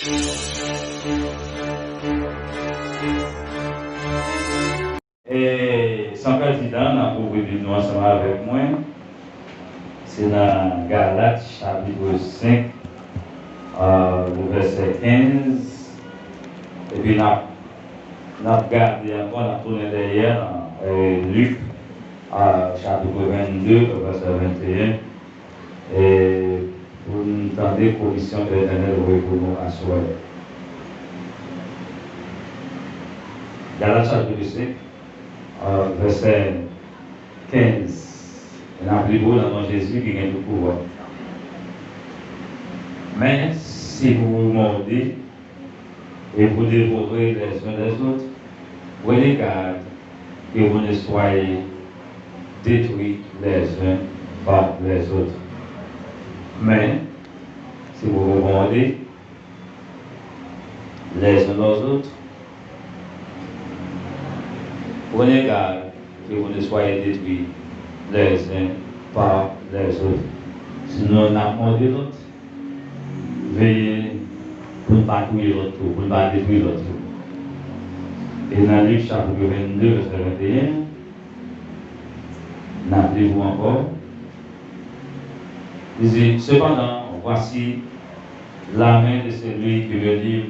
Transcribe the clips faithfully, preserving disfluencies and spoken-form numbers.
E, san pèdi tan, n ap ouvri Bib nou ansanm avèk mwen. Se nan Galat, chapit senk, euh, le vèsè kenz. Epi n ap, n ap gade ankò, n ap tounen dèyè nan, euh, Lik, euh, chapit vennde, vèsè venteyen. E pou n tande komisyon ke Letènèl voye pou nou aswè. Galat chapit senk, euh, vèsè kenz. N ap li pou ou nan non Jezi ki gen tout pouvwa. Mais si vous vous mordez et vous dévorez les uns les autres, prenez garde que vous ne soyez détruits les uns par les autres. Mais si vous vous mordez les uns les autres, prenez garde que vous ne soyez détruits les uns par les autres. Sinon, n ap mòde lòt. Veye pou n pa touye lòt tou, pou n pa detwi lòt tou. E nan Lik chapit vennde, vèsè venteyen, n ap li pou ankò. Li di, cependant, voici, la main de celui qui me livre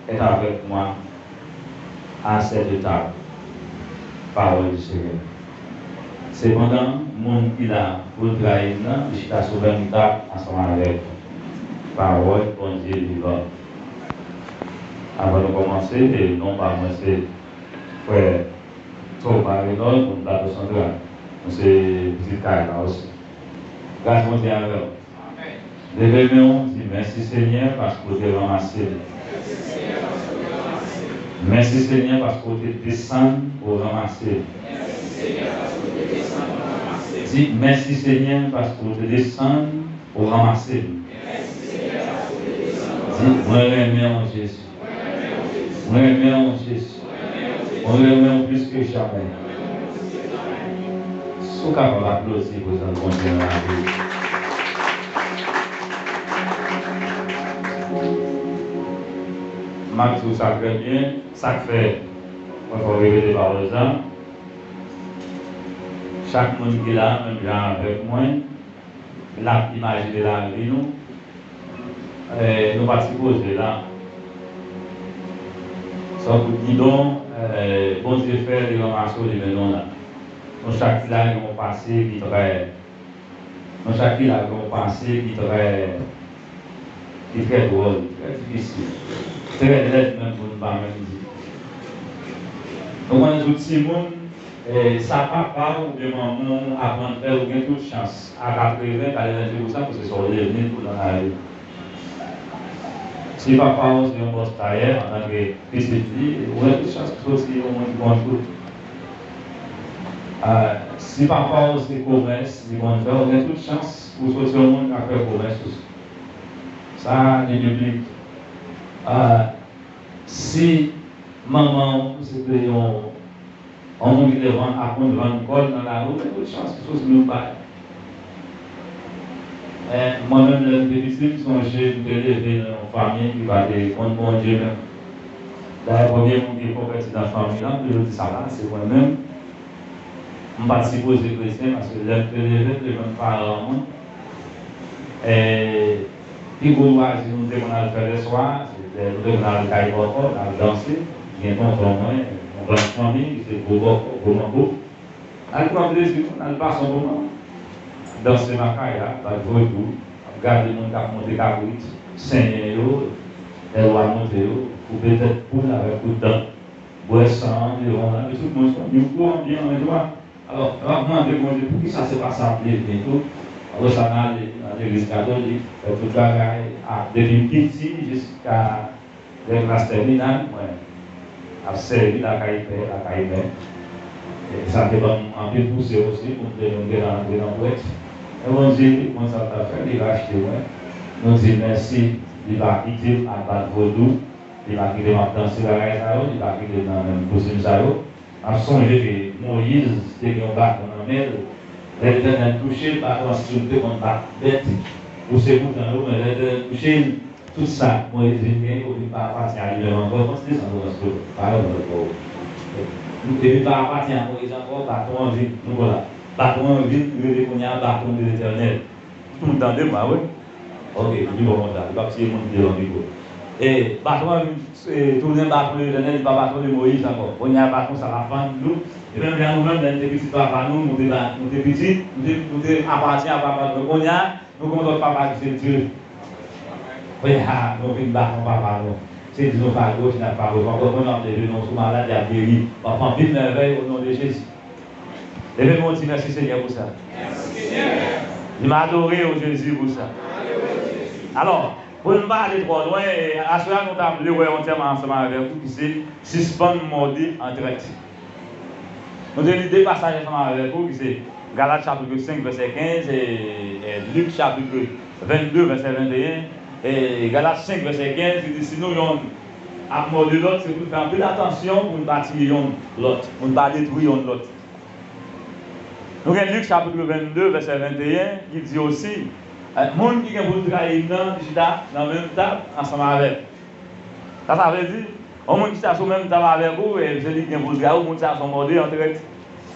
est avec moi à cette table. Parole du Seigneur. Sepandan, moun ki la pou l trayi m nan, li chita sou menm tab ansanm avèk mwen. Pawòl Bondye vivan. Avan nou kòmanse, e non pa mwen se frè Thomas Reynold, moun Plato Santral. Nou se pitit kay la osi. Gras Bondye avè w. Leve men w, di, mèsi Senyè, paske w te ranmase m. Mèsi Senyè, paske w te desann pou w ranmase m. Di, mèsi Senyè, paske w te desann pou w ranmase m. Di, mwen renmen w, Jezi. Mwen renmen w, Jezi. Mwen renmen w plis ke jamè. Si w kapab aplodi prezans Bondye nan lavi w. M ap di w sa trè byen, sa k fè mwen fè w repete pawòl sa. Chak moun ki la, menm jan avèk mwen, n ap imajine lavi nou. Eh, nou pa t sipoze la. Sa w di don, eh, Bondye fè, li ranmase w, li mennen w la. Nou chak ki la gen yon pase ki trè, nou chak ki la gen yon pase ki trè, ki trè dwòl, trè difisil, trè lèd menm pou n pa menm di. Nou konnen tout timoun, eh, sa papa w oubyen manman w aprann fè, ou gen tout chans a katreven, katrevendiz pousan, paske sa w devni pou nan lavi. Si papa w se yon bòs tayè, antanke pitit li, ou gen tout chans pou soti yon moun ki konn tout. Ah, si papa w se komès li konn fè, ou gen tout chans pou soti yon moun k ap fè komès osi. Sa, li biblik. Ah, si manman w se te yon Yon moun ki te vann, aprann vann kòd nan lari, ou gen tout chans pou soti menm bagay. Men, mwen menm, lè m te piti, m sonje m te leve nan yon fanmi ki pa te konn Bondye menm. Dayè, premye moun ki konvèti nan fanmi an, m toujou di sa la, se mwen menm. M pa t sipoze kretyen, paske lè m te leve, m te jwenn paran mwen. E, Pi gwo lwazi nou te konn al fè lèswa, se lè nou te konn al kay bòkò, n al danse. Gen tonton mwen, yon grann fanmi, li se gwo bòkò, gwo manbo. N al pran plezi nou, n al pase yon bon moman. Danse lakay la, bat vodou, ap gade moun k ap monte kabrit, senyen yo, lè lwa monte yo, koupe tèt poul avèk kout dan, bwè san an devan w la, men tout moun se yon gwo anbyan, yon dwa. Alò, m ap mande Bondye poukisa se pa sa m te vle tou. Apre sa, m ale nan legliz katolik, fè tout bagay, a, depi m piti jiska lè klas tèminal, mwen ap sèvi lakay pè, lakay mè. E sa te ban m anpil pouse osi pou m te, m te antre nan pwèt. Men Bondye, li konn sa l t ap fè, li rachte mwen. Nou di mèsi, li pa kite m ap bat vodou, li pa kite m ap danse bagay sa yo, li pa kite m nan menm koutim sa yo. M ap sonje ke Moyiz te gen yon baton nan men l. Lè Letènèl touche l, baton an, si w te konn bat bèt, ou se bouton yo, men lè Letènèl touche l, Tout sa Moyiz vin gen yo, li pa apatyen a li menm ankò. Kontinye sa, nou ranse yo. Pa yon lòt bò. Li pa apatyen a Moyiz ankò, baton an vin, nou la. Baton an vin rele kounye a baton de Letènèl. Tout moun tande m, pa vre? Ok, li bon konsa, li p ap tiye moun ki devan mikwo. E, baton an vin, e, tounen baton de Letènèl, li pa baton de Moyiz ankò. Kounye a, baton sa la fann dlo. E menm jan nou menm, lè n te pitit papa nou, nou te ba, nou te pitit, nou te, nou te apatyen a papa nou. Kounye a, nou gen yon lòt papa ki se Dye. Kounye a, nou vin baton papa nou. Se di nou pa goch, n ap pa goch. W ap konprann w ap leve nou sou malad, y ap geri. W ap fè anpil mèvèy o non de Jezi. Leve men w di, mèsi Senyè pou sa. Di, m adore w Jezi pou sa. Alò, pou n pa ale twò lwen, e, aswè a nou ta vle wè yon tèm ansanm avèk ou ki se sispann mòde an trèt. Nou te li de pasaj ansanm avèk ou ki se Galat chapit senk vèsè kenz e, e Lik chapit vennde vèsè venteyen e Galat senk vèsè kenz ki di si nou yonn ap mòde lòt, se pou n fè anpil atansyon pou n pa tiye yonn lòt, pou n pa detwi yonn lòt. Nou gen Lik chapit vennde vèsè venteyen ki di osi, e, moun ki gen pou l trayi m nan, li chita nan menm tab ansanm avè m. Sa sa vle di, yon moun ki chita sou menm tab avèk ou, e se li ki gen pou l trayi w, moun sa se yon mòde an trèt.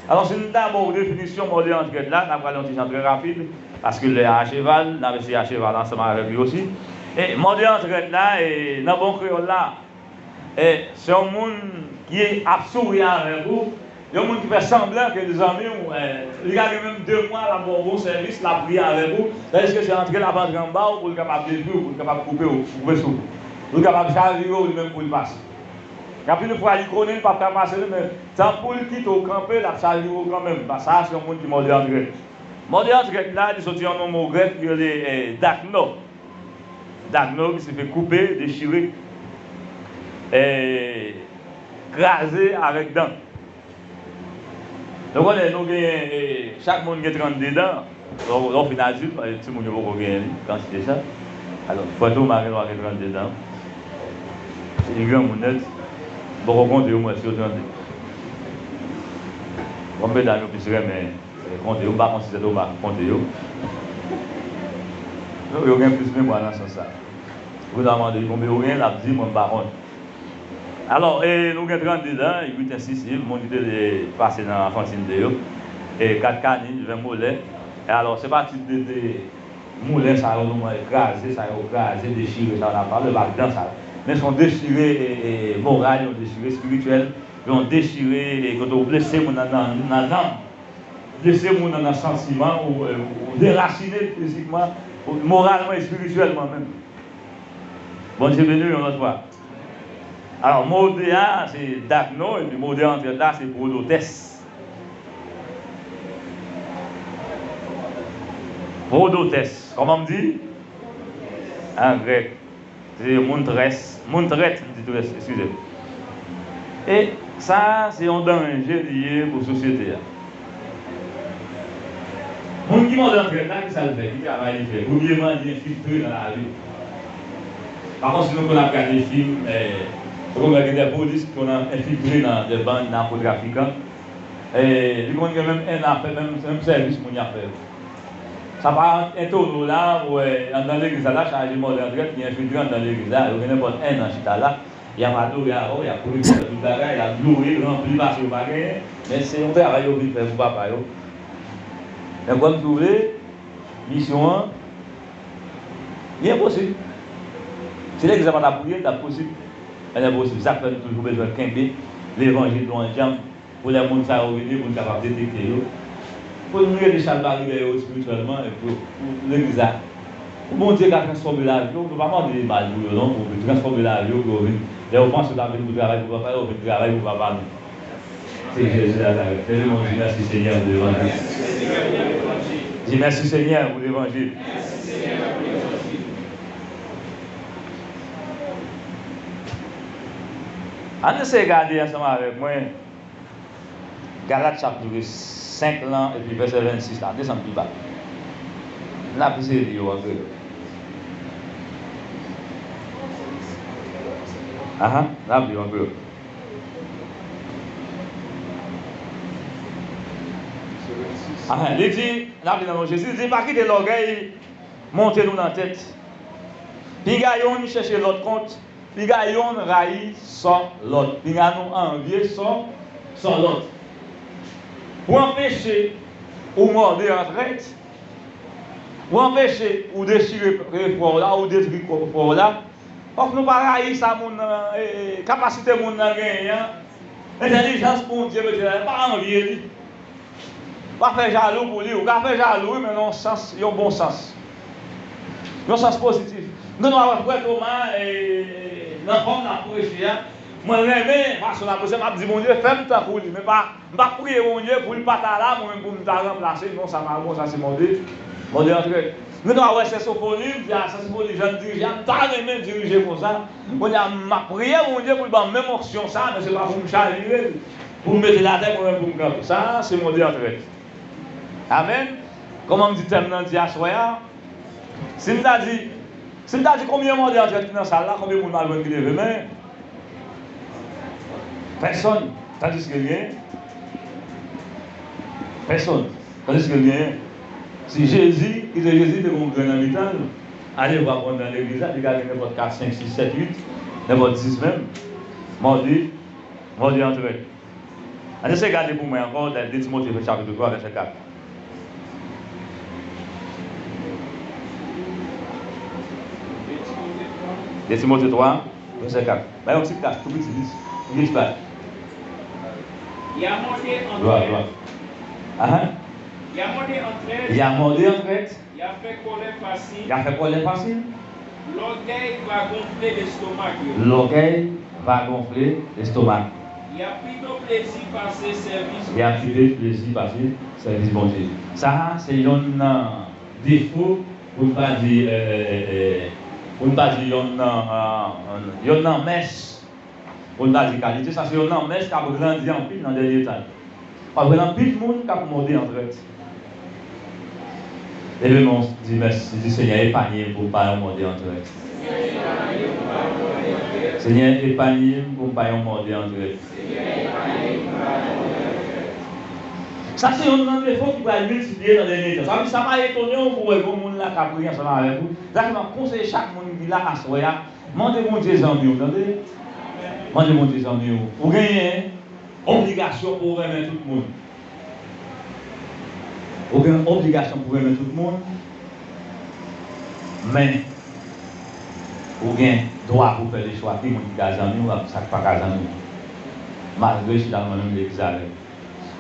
Alò, si n ta ba w definisyon mòde an trèt la, n ap pral yon ti jan trè rapid, paske lè a acheval, n ap eseye acheval ansanm avèk li osi. E mòde an trèt la, e nan bon kreyòl la, e, se yon moun ki ap souri avèk ou, yon moun ki fè sanblan ke li zanmi w, e, li ka gen menm de mwa, l ap ba w bon sèvis, l ap ri avèk ou, tandiske se antre l ap antre anba w pou l kapab detwi w, pou l kapab koupe w, koupe souf ou. Pou l kapab chavire w, li menm pou l pase. Anpil fwa, li konnen l p ap ka pase li, men tanpou l kite w kanpe, l ap chavire w kanmenm. Sa a se yon moun ki mòde an trèt. Mòde an trèt la, li soti yon non mo grèk ki rele, e, dakno. Dakno, ki siyifi koupe, dechire, e, kraze avèk dan. Nou konnen, nou gen, e, chak moun gen trannde dan. Lè w, lè w fin adilt, paske timoun yo poko genyen li, kantite sa. Alò, frè Toma gen dwa gen trannde dan. Li granmoun nèt. M poko konte yo, m wè si yo trannde. Bon, medam yo plis renmen, e, konte yo. M pa konn si sè Toma konte yo. Yo, yo gen plis memwa nan sans sa. Ou ta mande li konbyen yo gen, l ap di, mwen, m pa konn. Alò, e, nou gen trannde dan, uit ensisiv, moun ki te pase nan anfantilite yo, e, kat kanij, ven molè. E alò, se pa tip de, de moulen sa yo, nou, kraze sa yo, kraze, dechire sa yo, n ap pale, pa dan sa yo. Men se yon dechire, e, e, moral, yon dechire espirityèl, yon dechire, e, kote w blese moun nan, nan, nan nanm. Blese moun nan, nan santiman, ou, e, ou derasine fizikman, ou moralman, espirityèlman menm. Bondye beni w yon lòt fwa. Alò, mo de a, se dakno, epi mo de an trèt la, se prodotès. Prodotès. Kòman m di? An grèk. Se moun très, moun trèt, m di très, eskize m. E sa a, se yon danje li ye pou sosyete a. Moun ki mòde an trèt la, ki sa l fè? Ki travay li fè? Premyèman, li enfiltre nan lavi. Pa konn si nou konn ap gade fim, e, nou konn wè gen de polis ki konn enfiltre nan de bann nakotrafikan. E, li konn gen menm en afè, menm, menm sèvis moun y ap fè yo. Sa pa etone w la, ou wè, anndan legliz la, la chaje mòde an trèt ki enfiltre anndan legliz la. Yo gen nenpòt en an chita la. Y ap adore avè w, y ap priye, y ap fè tout bagay, y ap loure, ranpli pase yo pa genyen. Men se yon travay yo vin fè pou papa yo. Men kwè m si w vle, misyon an, li enposib. Si legliz la pa t ap priye, li t ap posib. Men li enposib. Sa k fè nou toujou bezwen kenbe levanjil nou anjanm. Pou lè moun sa yo vini, pou n kapab detekte yo. Pou n rele chalbari dèyè yo espirityèlman, e pou, pou legliz la. Pou Bondye ka transfòme lavi yo, nou pa mande mal pou yo non, pou transfòme lavi yo, pou yo vin. Lè yo panse yo ta vin pou travay pou papa yo, yo vin travay pou papa nou. Se Jezi Nazarèt. Leve men w di, mèsi Senyè pou levanjil. Di, mèsi Senyè pou levanjil. Ann eseye gade ansanm avèk mwen. Galat chapit senk lan, epi vèsè vennsis la, desann pi ba. N ap eseye li yo an kreyòl. Ahan, n ap li yo an kreyòl. Ahan, li di, n ap li nan non Jezi, li di, pa kite lògèy monte nou nan tèt. Pinga yonn chèche lòt kont, pinga yonn rayi sò lòt, pinga nou anvye sò, sò lòt. Pou anpeche ou mòde antrèt, pou anpeche ou dechire frè w la, ou detwi frè w la, fòk nou pa rayi sa moun nan, e, e, kapasite moun nan genyen an, entèlijans Bondye mete la, pa anvye li. Pa fè jalou pou li. Ou ka fè jalou, wi, men nan yon sans, yon bon sans. Yon sans pozitif. Nou, nou wè frè Toma, e, nan fòm l ap preche a. Mwen renmen fason l ap preche, m ap di Bondye, fè m tankou li. Men pa, m pa priye Bondye pou li pa ta la, mwen menm pou m ta ranplase l. Non, sa pa bon, sa se mòde, mòde antrèt. Nou, nou wè sè Sofoni, m di a, sè Sofoni, jan l dirije a, m ta renmen dirije konsa. Kounye a, m ap priye Bondye pou l ban m menm onksyon sa, men se pa pou m chavire l, pou m mete l atè, mwen menm pou m kanpe. Sa, se mòde antrèt. Amèn. Kòman m di tèm nan di aswè a? Si m ta di, si m ta di konbyen mòde antrèt ki nan sal la, konbyen moun m ap jwenn ki leve men? Pèsonn. Tandiske l genyen? Pèsonn. Tandiske l genyen? Si Jezi, ki te Jezi, te gen yon grenn nan mitan l, ale vwa konn nan legliz la, li ka gen nenpòt kat, senk, sis, sèt, uit, nenpòt dis menm. Mòde, mòde antrèt. Ann eseye gade pou mwen ankò, de Timote chapit twa, vèsè kat. De Timote twa, vèsè kat. Bay yon ti kat, tou piti, piti. Yon ti kat. Y a mòde antrèt. Glwa, glwa. Ahan. Y a mòde antrèt. Y a mòde antrèt. Y a fè kòlè fasil. Y a fè kòlè fasil. Lògèy va gonfle lestomak yo. Lògèy va gonfle lestomak. Y a pito plezi pase sèvis Bondye. Y a pito plezi pase sèvis Bondye. Sa a, se yonn nan defo, pou n pa di, e, e, e, e, pou n pa di yonn nan, e, yonn nan mès, pou n ta di kalite, sa se yonn nan mès k ap grandi anpil nan dènye tan yo. W ap jwenn anpil moun k ap mòde antrèt. Leve men w, di mèsi, di Senyè, epanye m pou m pa yon mòde antrèt. Senyè, epanye m pou m pa yon mòde antrèt. Sa se yonn nan defo ki pral miltipliye nan dènye tan. Sa vle di, sa pa etone w pou w wè yon moun la k ap ri ansanm avèk ou. Sa fè m ap konseye chak moun ki la aswè a, mande Bondye zanmi w, tande. Mande Bondye zanmi w. Ou genyen obligasyon pou w renmen tout moun. Ou gen obligasyon pou w renmen tout moun. Men, ou gen dwa pou w fè lechwa ki moun ki ka zanmi w ak sa k pa ka zanmi w. Malgre chita nan menm legliz avè m.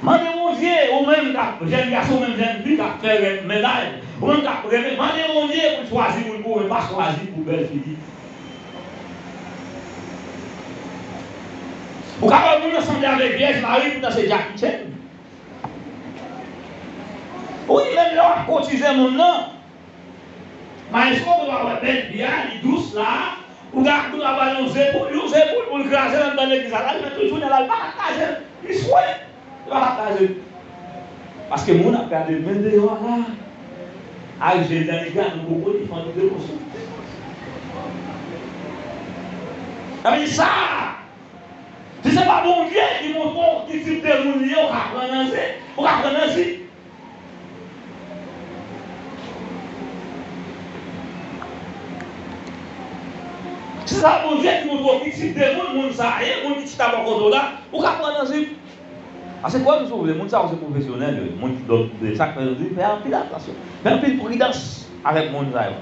Mande Bondye, ou menm k ap, jèn gason, ou menm jèn fi k ap fè rèv mennaj, ou menm k ap renmen, mande Bondye pou l chwazi moun pou ou, men pa chwazi pou bèl figi. Ou ka wè moun nan sanble avèk Vyèj Mari, poutan se Jackie Chan. Wi, menm lè w ap kotize moun nan, Maestro, ou pa wè bèl fi a, li dous la, ou ka, ou ka ba l yon zepoul, yon zepoul pou l kraze l anndan legliz la, l al fè tout jounen la, l pa ka kraze l, li swe, li pa ka kraze l. Paske moun ap gade men deyò a la, ak je l nan li gade ou poko li fè yon devosyon. Sa vle di sa, si se pa Bondye ki montre w ki tip de moun li ye, ou ka pran nan zi, ou ka pran nan zi. Si se pa Bondye ki montre w ki tip de moun, moun sa a ye, moun ki chita bò kote w la, ou ka pran nan zi. Paske kwè m si w vle, moun sa yo se pwofesyonèl yo ye. Moun ki dòm, sa k fè yo di, fè anpil atansyon. Fè anpil pridans avèk moun sa yo.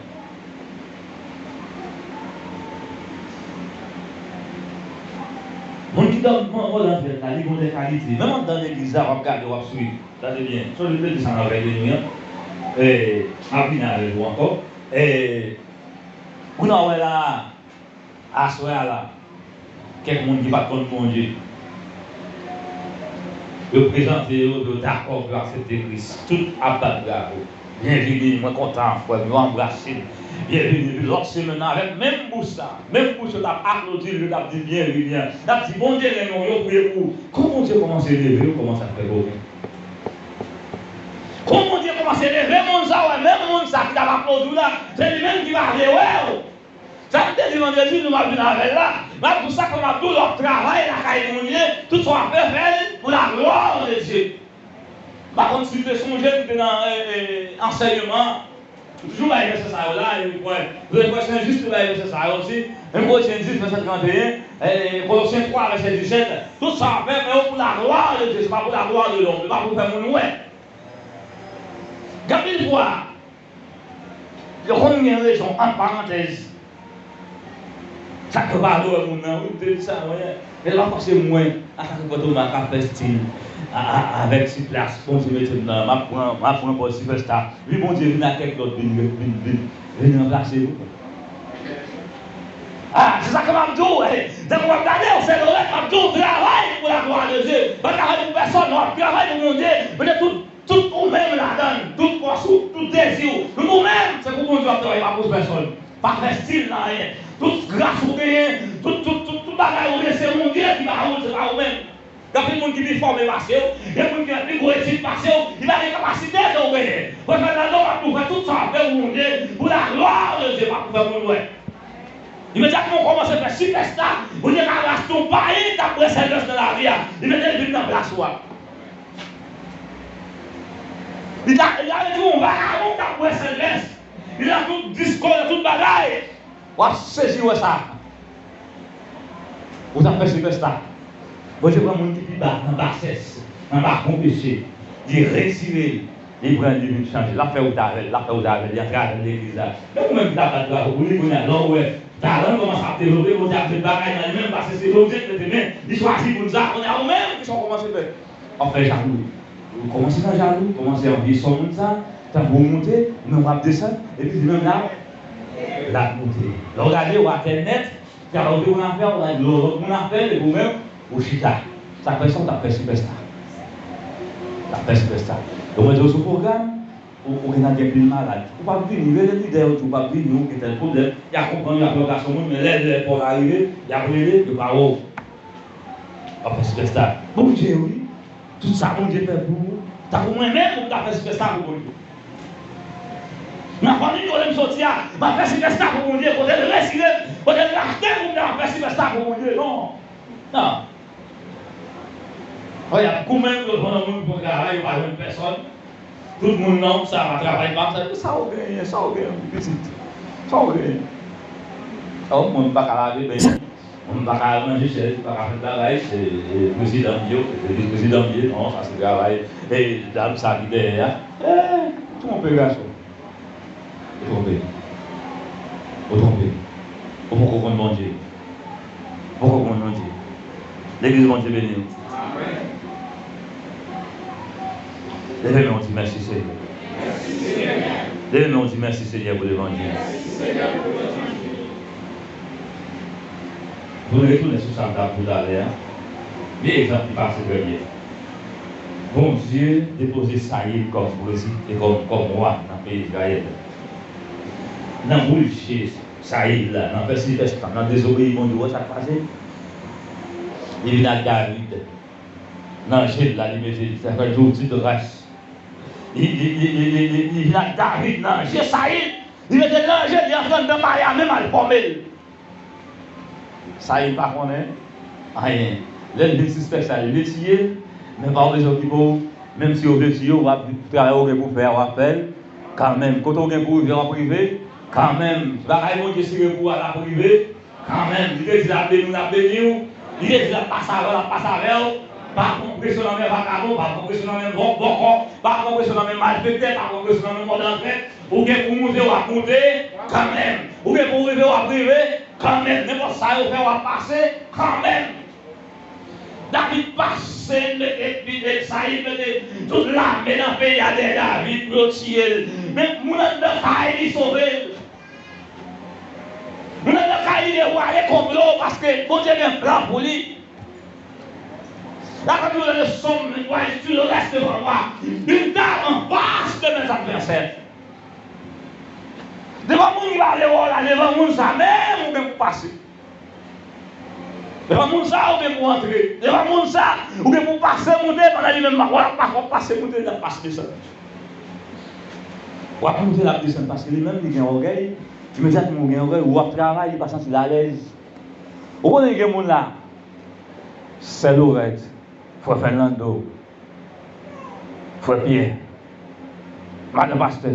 Moun ki dòm manman w nan fèt la, li gon de kalite. Menm anndan legliz la, w ap gade, w ap swiv. Tande byen. Sonje m te di sa nan vèy de nwi an. E, m ap vini avèk ou ankò. E, ou nan wè la, aswè a la, kèk moun ki pa t konn Bondye, yo prezante yo, yo dakò pou yo aksepte Kris. Tout ap bat bravo. Byenvini, mwen kontan, frè m, yo anbrase m. Byenvini, epi lòt semèn nan, avèk menm bouch sa, menm bouch yo t ap aplodi l, yo t ap di, byenvini an. N ap di, Bondye renmen w, yo priye pou ou. Kon Bondye kòmanse leve, yo kòmanse ap fè koken. Kon Bondye kòmanse leve moun sa, wè, menm moun sa ki t ap aplodi w la, se li menm ki pa vle wè w. Sa m te di vandredi, nou m ap vin avè l la. M ap di w sa k fè m ap di w, lè w ap travay lakay moun ye, tout sa w ap fè, fè l pou la gloire de Dieu. M pa konn si w te sonje, m te nan, e, e, ansèyman. Toujou bay vèsè sa yo la, e wi, frè. Vle frè Sen Jis tou bay vèsè sa yo osi. Menm Kolosyen dis, vèsè trannteyen, e, Kolosyen twa, vèsè disèt. Tout sa w ap fè, fè yo pou laglwa de Dye, se pa pou laglwa de lòm, se pa pou fè moun wè. Gen anpil fwa, yo konn gen rezon, ant parantèz. Sa k fè pa vle wè moun nan, wi, m te di sa, wè. Men lè w ap panse mwen, antanke Fantom, m ap fè stil a, a, avèk ti plas Bondye mete m nan, m ap pran, m ap pran pòz sipèsta. Wi, Bondye vin ak kèk lòt vin, vin, vin, vin ranplase yo. Ah, se sa ke m ap di w, eh, depi w ap gade w, se lorèt, m ap di w, travay pou laglwa de Dye. Pa travay pou pèsòn, non, w ap travay pou Bondye. Mete tout, tout ou menm ladan l, tout fòs ou, tout dezi w, tout ou menm, se pou Bondye w ap travay, pa pou pèsòn. Pa fè stil nan anyen. Tout gras ou genyen, tout, tout, tout, tout bagay ou genyen, se Bondye ki ba ou l, se pa ou menm. Gen anpil moun ki pi fòme pase w, gen moun ki gen pi gwo etid pase w, li pa gen kapasite ke w genyen. Mwen fè nan non ap nou fè tout sa w ap fè pou Bondye, pou laglwa de Dye, pa pou fè moun wè. Imedyatman w kòmanse fè sipèsta, Bondye ka rachte yon payen k t ap bwè sèlès nan lavi a. Li mete l vin nan plas ou a. Li ta, li ta retire yon vagabon k t ap bwè sèlès. Li nan tout disko, nan tout bagay. W ap sezi wè sa. Ou t ap fè sipèsta. Bondye pran moun ki pi ba, nan basès, nan ba bon peche. Li retire l, li pran l, li vin chanje. L ap fè wout avè l, l ap fè wout avè l, li antre avè l legliz la. Men ou menm ki t ap bat bravo pou li, kounye a, lè w wè talan l kòmanse ap devlope, Bondye ap met bagay nan li menm, paske se Bondye ki mete men, li chwazi moun sa, kounye a, ou menm, kisa w kòmanse fè? W ap fè jalou. Ou kòmanse nan jalou, kòmanse anvi sò moun sa, tankou w monte, men w ap desann, epi li menm la, l ap monte. Lè w gade, w atè nèt, travay ou te konn ap fè, w gade lòt moun ap fè l, epi w menm, ou chita. Sa k fè sa, w t ap fè sipèsta. W t ap fè sipèsta. Yo mande w sou pwogram, ou, ou gentan gen pil malad. Ou p ap vini, rele lidè yo di w p ap vini, ou gen tèl pwoblèm. Y a konprann, y a pè w gason moun, men lè, lè pa w la rive, y ap rele, yo pa wè w. W ap fè sipèsta. Bondye, wi. Tout sa Bondye fè pou ou. Tankou mwen menm, m ta fè sipèsta pou Bondye. Nan fanmi kote m soti a, m ap fè sipèsta pou Bondye. Kote l retire m, kote l rachte m, m ta fè sipèsta pou Bondye. Non. Non. Wè, y ap goumen pou yo jwenn yon moun pou travay, yo pa jwenn pèsòn. Tout moun nan sa va travay pa sa. Sa w genyen, sa w genyen, pitit. Sa w genyen. Sa w, mwen, m pa ka lave, ben, mwen, m pa ka ranje chèz, m pa ka fè travay, se, e, prezidan m ye, se vis prezidan m ye, non, sa se travay, e, dam sa ki dèyè a. E, twonpe gason. Ou twonpe. Ou twonpe. Ou poko konn Bondye. Ou poko konn Bondye. Legliz, Bondye beni w. Leve men w di mèsi Senyè. Leve men w di mèsi Senyè pou levanjil. Pou n retounen sou sa m t ap di w talè a, vye egzanp ki pase trè byen. Bondye depoze Sayil kòm prezidan e kòm, kòm wa nan peyi Izrayèl. Nan bwil je Sayil la, nan fè sipèsta, nan dezobeyi Bondye, ou wè sa k pase? Li vin ak David nan je l la, li mete, sa fè l di w ti dras. Li, li, li vin ak David nan je Sayil. Li mete l nan je l, li antre anndan palè a, menm al fòme l. Sayil pa konnen anyen. Lè l vin sispèk sa, li vle tiye l, men pa oblije okipe w. Menm si yo vle tiye w, w ap travay ou gen pou fè a, w ap fè l kanmenm. Kote w gen pou rive, w ap rive kanmenm. Bagay Bondye sere pou ou a, l ap rive kanmenm. Li te di l ap beni w, l ap beni w. Li te di l ap pase avè w, l ap pase avè w. Pa pran presyon nan men vakabon, pa pran presyon nan men bò-, bòkò, pa pran presyon nan men malfektè, pa pran presyon nan men mòdantè. Ou gen pou moute, w ap moute kanmenm. Ou gen pou rive, w ap rive kanmenm. Nenpòt sa yo fè, w ap pase kanmenm. David pase, mete, mete, Sayil mete tout lame nan peyi a dèyè David pou yo tiye l. Men moun anndan kay li sove l. Moun anndan kay li devwale konplo paske Bondye gen plan pou li. La Bible nous dit, le somme, il doit être sur le reste devant moi. Une table en face de mes adversaires. Devan moun ki pa vle wè w la, devan moun sa menm ou gen pou pase. Devan moun sa ou gen pou antre. Devan moun sa ou gen pou pase moute pandan li menm w ap pase moute, l ap pase desann. W ap moute, l ap desann paske li menm li gen ògèy. Imedyatman ou gen ògèy, ou ap travay, li pa santi l alèz. Ou konnen gen moun la, sè Lorèt, frè Fernando, frè Pyè, madan pastè,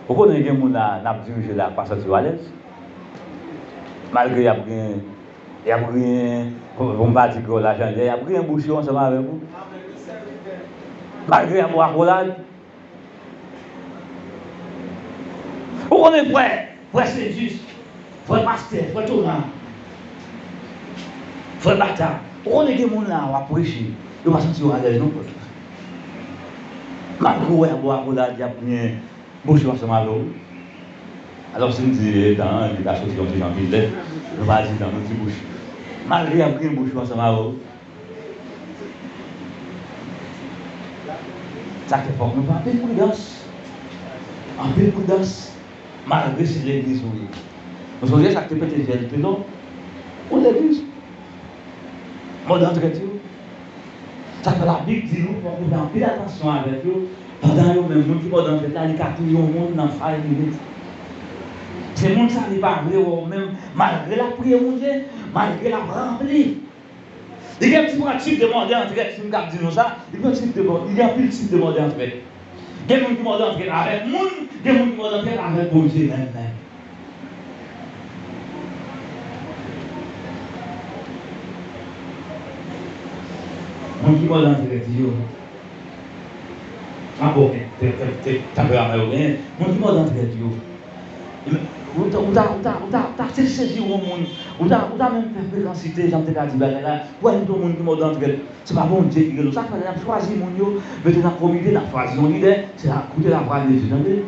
Ou konnen gen moun la, n ap dirije la, pa santi yo alèz. Malgre y ap griyen, y ap griyen, pou, pou m pa di kreyòl la jan l ye, y ap griyen bouch yo ansanm avèk ou. Malgre y ap bwè akolad. Ou konnen frè, frè Sedis, frè pastè, frè Tona, frè Bata. Ou konnen gen moun la, w ap preche, yo pa santi yo alèz non, frè. Malgre w wè y ap bwè akolad, y ap griyen bouch yo ansanm avè w. Alò, si n di, eh, dan an, li ka soti yon ti jan pi lèd, nou pa di dan, nou di bouch. Malgre y ap griyen bouch yo ansanm avè w. Sa fè fòk nou fè anpil pridans. Anpil pridans. Malgre se legliz ou ye. Nou sonje sa k te pete fyèl Telò? Yon legliz. Mòd antrèt yo. Sa fè Labib di nou fòk nou fè anpil atansyon avèk yo. Pandan yo menm, moun ki mòd antrèt la, li ka touye yon moun nan five minutes. Se moun sa, li pa vle wè w menm, malgre l ap priye Bondye, malgre l ap ranpli. Li gen diferan tip de mòde antrèt, si m ka di nou sa, li gen tip de mòde, li gen anpil tip de mòde antrèt. Gen moun ki mòde antrèt avèk moun, gen moun ki mòde antrèt avèk Bondye menm menm. Moun ki mòde antrèt yo, pa bon, te, te, te, tanperaman yo genyen. Moun ki mòde antrèt yo, ou ta, ou ta, ou ta, ou ta, ou ta sezi yon moun, ou ta, ou ta menm fè frekansite, jan m te ka di bagay la, pou al met yon moun ki mòde antrèt. Se pa Bondye ki rele w. Sa k fè lè n ap chwazi moun yo, mete nan komite, n ap chwazi yon lidè, se la, koute lavwa de Dye, tande.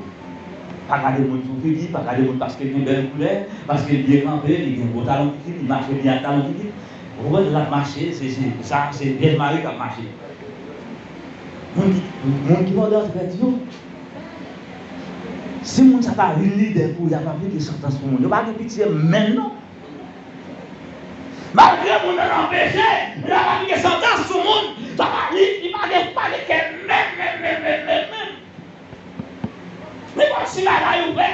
Pa gade moun sou figi, pa gade moun paske l gen bèl koulè, paske l byen kanpe, li gen gwo talon ki kit, li mache byen ak talon ki kit. Ou konprann, l ap mache, se, se, sa, se Vyèj Mari k ap mache. Moun ki, moun ki mòde antrèt yo, si moun sa ta vin lidè pou yo, y ap aplike santans pou moun. Yo pa gen pitye menm non. Malgre moun nan nan peche, l ap aplike santans sou moun. Sa pa, li, li pa gen, pa gen kè menm, menm, menm, menm, menm, menm. Nenpòt ti bagay ou fè,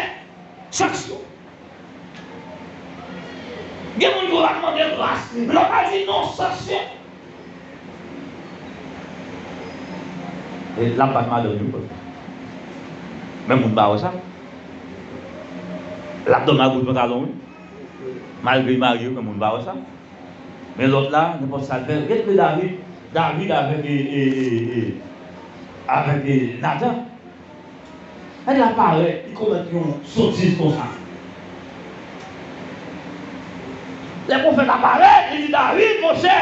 sanksyon. Gen moun ki w ap mande gras, lè w pa di non, sanksyon. E l ap bat madanm li wi. Men moun pa wè sa. L ap dòmi ak bout pantalon wi. Malgre l marye, men moun pa wè sa. Men lòt la, nenpòt sa l fè. Gade David, David avèk, e, e, e, e, avèk, e, Natan. Nèg la parèt, li komèt yon sotiz konsa. Lè pwofèt la parèt, li di David, monchè,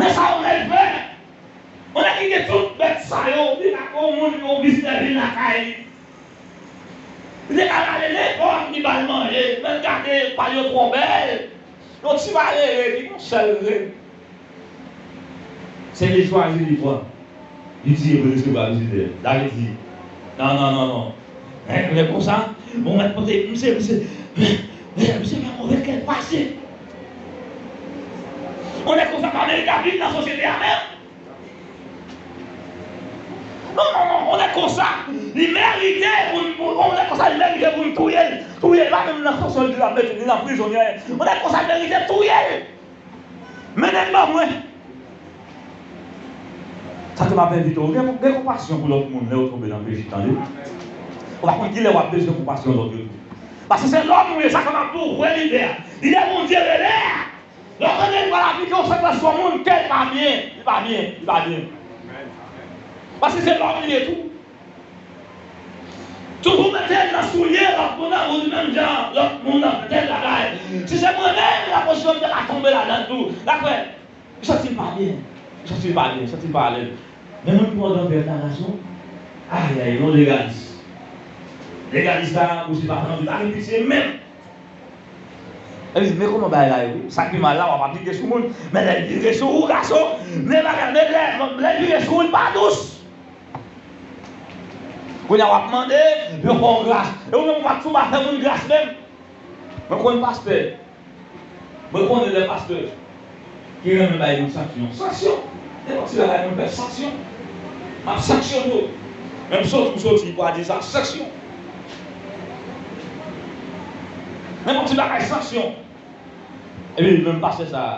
men sa yon nèg fè. Yon nèg ki gen tout bèt sa yo, li pa gon moun, yon vizitè vin lakay li. Li te ka rale nenpòt, li ba l manje, men gade, pal yo twò bèl. Yon ti malere ki gon sèl grenn. Se li chwazi, li pran. Li tiye pou l resevwa vizitè. David di, non, non, non, non. Nèg, nèg konsa, bon, mèt pote, misye, misye, misye fè move kè l pase. Yon nèg konsa pa merite ap viv nan sosyete a menm. Non, non, non, yon nèg konsa, li merite pou n, pou, yon nèg konsa, li merite pou n touye l. Touye l, pa menm nan konsòl li la, mete li nan prizon, ni anyen. Yon nèg konsa merite touye l. Men nèg ban mwen. Sa ke m ap envite w, gen, gen konpasyon pou lòt moun lè yo tonbe nan peche, tande. Ou pa konn kilè w ap bezwen konpasyon lòt yo tou. Paske se lòm ou ye, sa ke m ap di w, vrè lidè a. Lidè Bondye rele a. Lè w tande l pral aplike yon santans sou yon moun, kè l pa byen, li pa byen, li pa byen. Paske se lòm li ye tou. Toujou mete l nan soulye lòt moun nan, ou di menm jan lòt moun nan mete l lakay. Si se mwen menm, nan pozisyon m te ka tonbe ladan l tou. Daprè, li santi l pa byen, li santi l pa byen, li santi l pa alèz. Men moun ki mòde antrèt la, gason, ayayay, yon legalis. Legalis la, ou se pa tann, li pa gen pitye menm. Epi, men kòman bagay la ye wi. Sa ki mal la, w ap aplike sou moun. Men lè l vire sou ou, gason, men bagay, men lè, lè l vire sou ou, li pa dous. Kounye a w ap mande, yo fè w gras. E ou menm ou pa t sou pa fè moun gras menm. Mwen konn pastè. Mwen konnen lè pastè ki renmen bay moun sanksyon. Sanksyon! Nenpòt ti bagay moun fè sanksyon. M ap sanksyone w. Menm soti ou soti, pou a di sa, sanksyon. Nenpòt ti bagay sanksyon. Epi menm pastè sa a,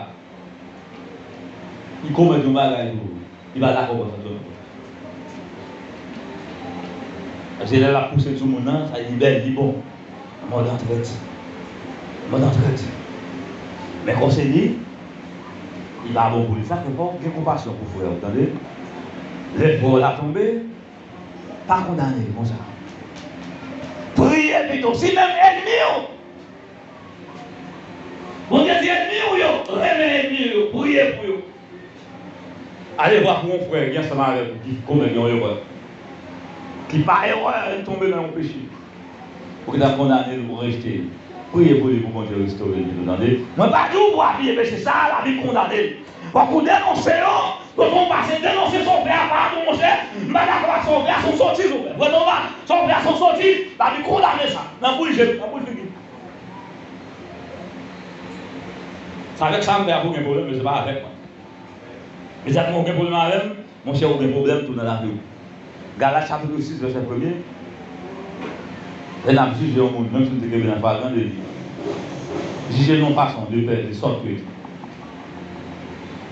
li komèt yon bagay tou, li pa dakò pou sa tou. Paske lè l ap pouse sou moun nan, sa li bèl, li bon. Mòd an trèt. Mòd an trèt. Men konsèy li, li pa bon pou li. Sa fè fò w gen konpasyon pou frè w, tande? Lè frè w la tonbe, pa kondane l konsa. Priye pito. Si menm ènmi w, Bondye di ènmi w yo, renmen ènmi w yo, priye pou yo. Ale vwa pou yon frè ki ansanm avèk ou ki komèt yon erè, ki pa erè, li tonbe nan yon peche. Ou ki t ap kondane l, ou rejte l. Priye pou li pou Bondye restore l, ou tande? Mwen pa di w pou apiye peche sa, Labib kondane l. Fòk ou denonse yo, kote w pase, denonse sa w fè a, pa bon, monchè, m pa dakò ak sa w fè a, se yon sotiz ou fè. Vrèman, sa w fè a se yon sotiz, Labib kondane sa. Nan bouy je m, nan bouy figi m. Se avèk sa m fè a pou w gen pwoblèm, men se pa avèk mwen. Mezanmi, ou gen pwoblèm avè m, monchè, ou gen pwoblèm tou nan lavi w. Galat chapit sis, vèsè premye. Lè n ap jije yon moun, menm si nou te kenbe nan flagran deli, jije l yon fason de pè, de sòt ke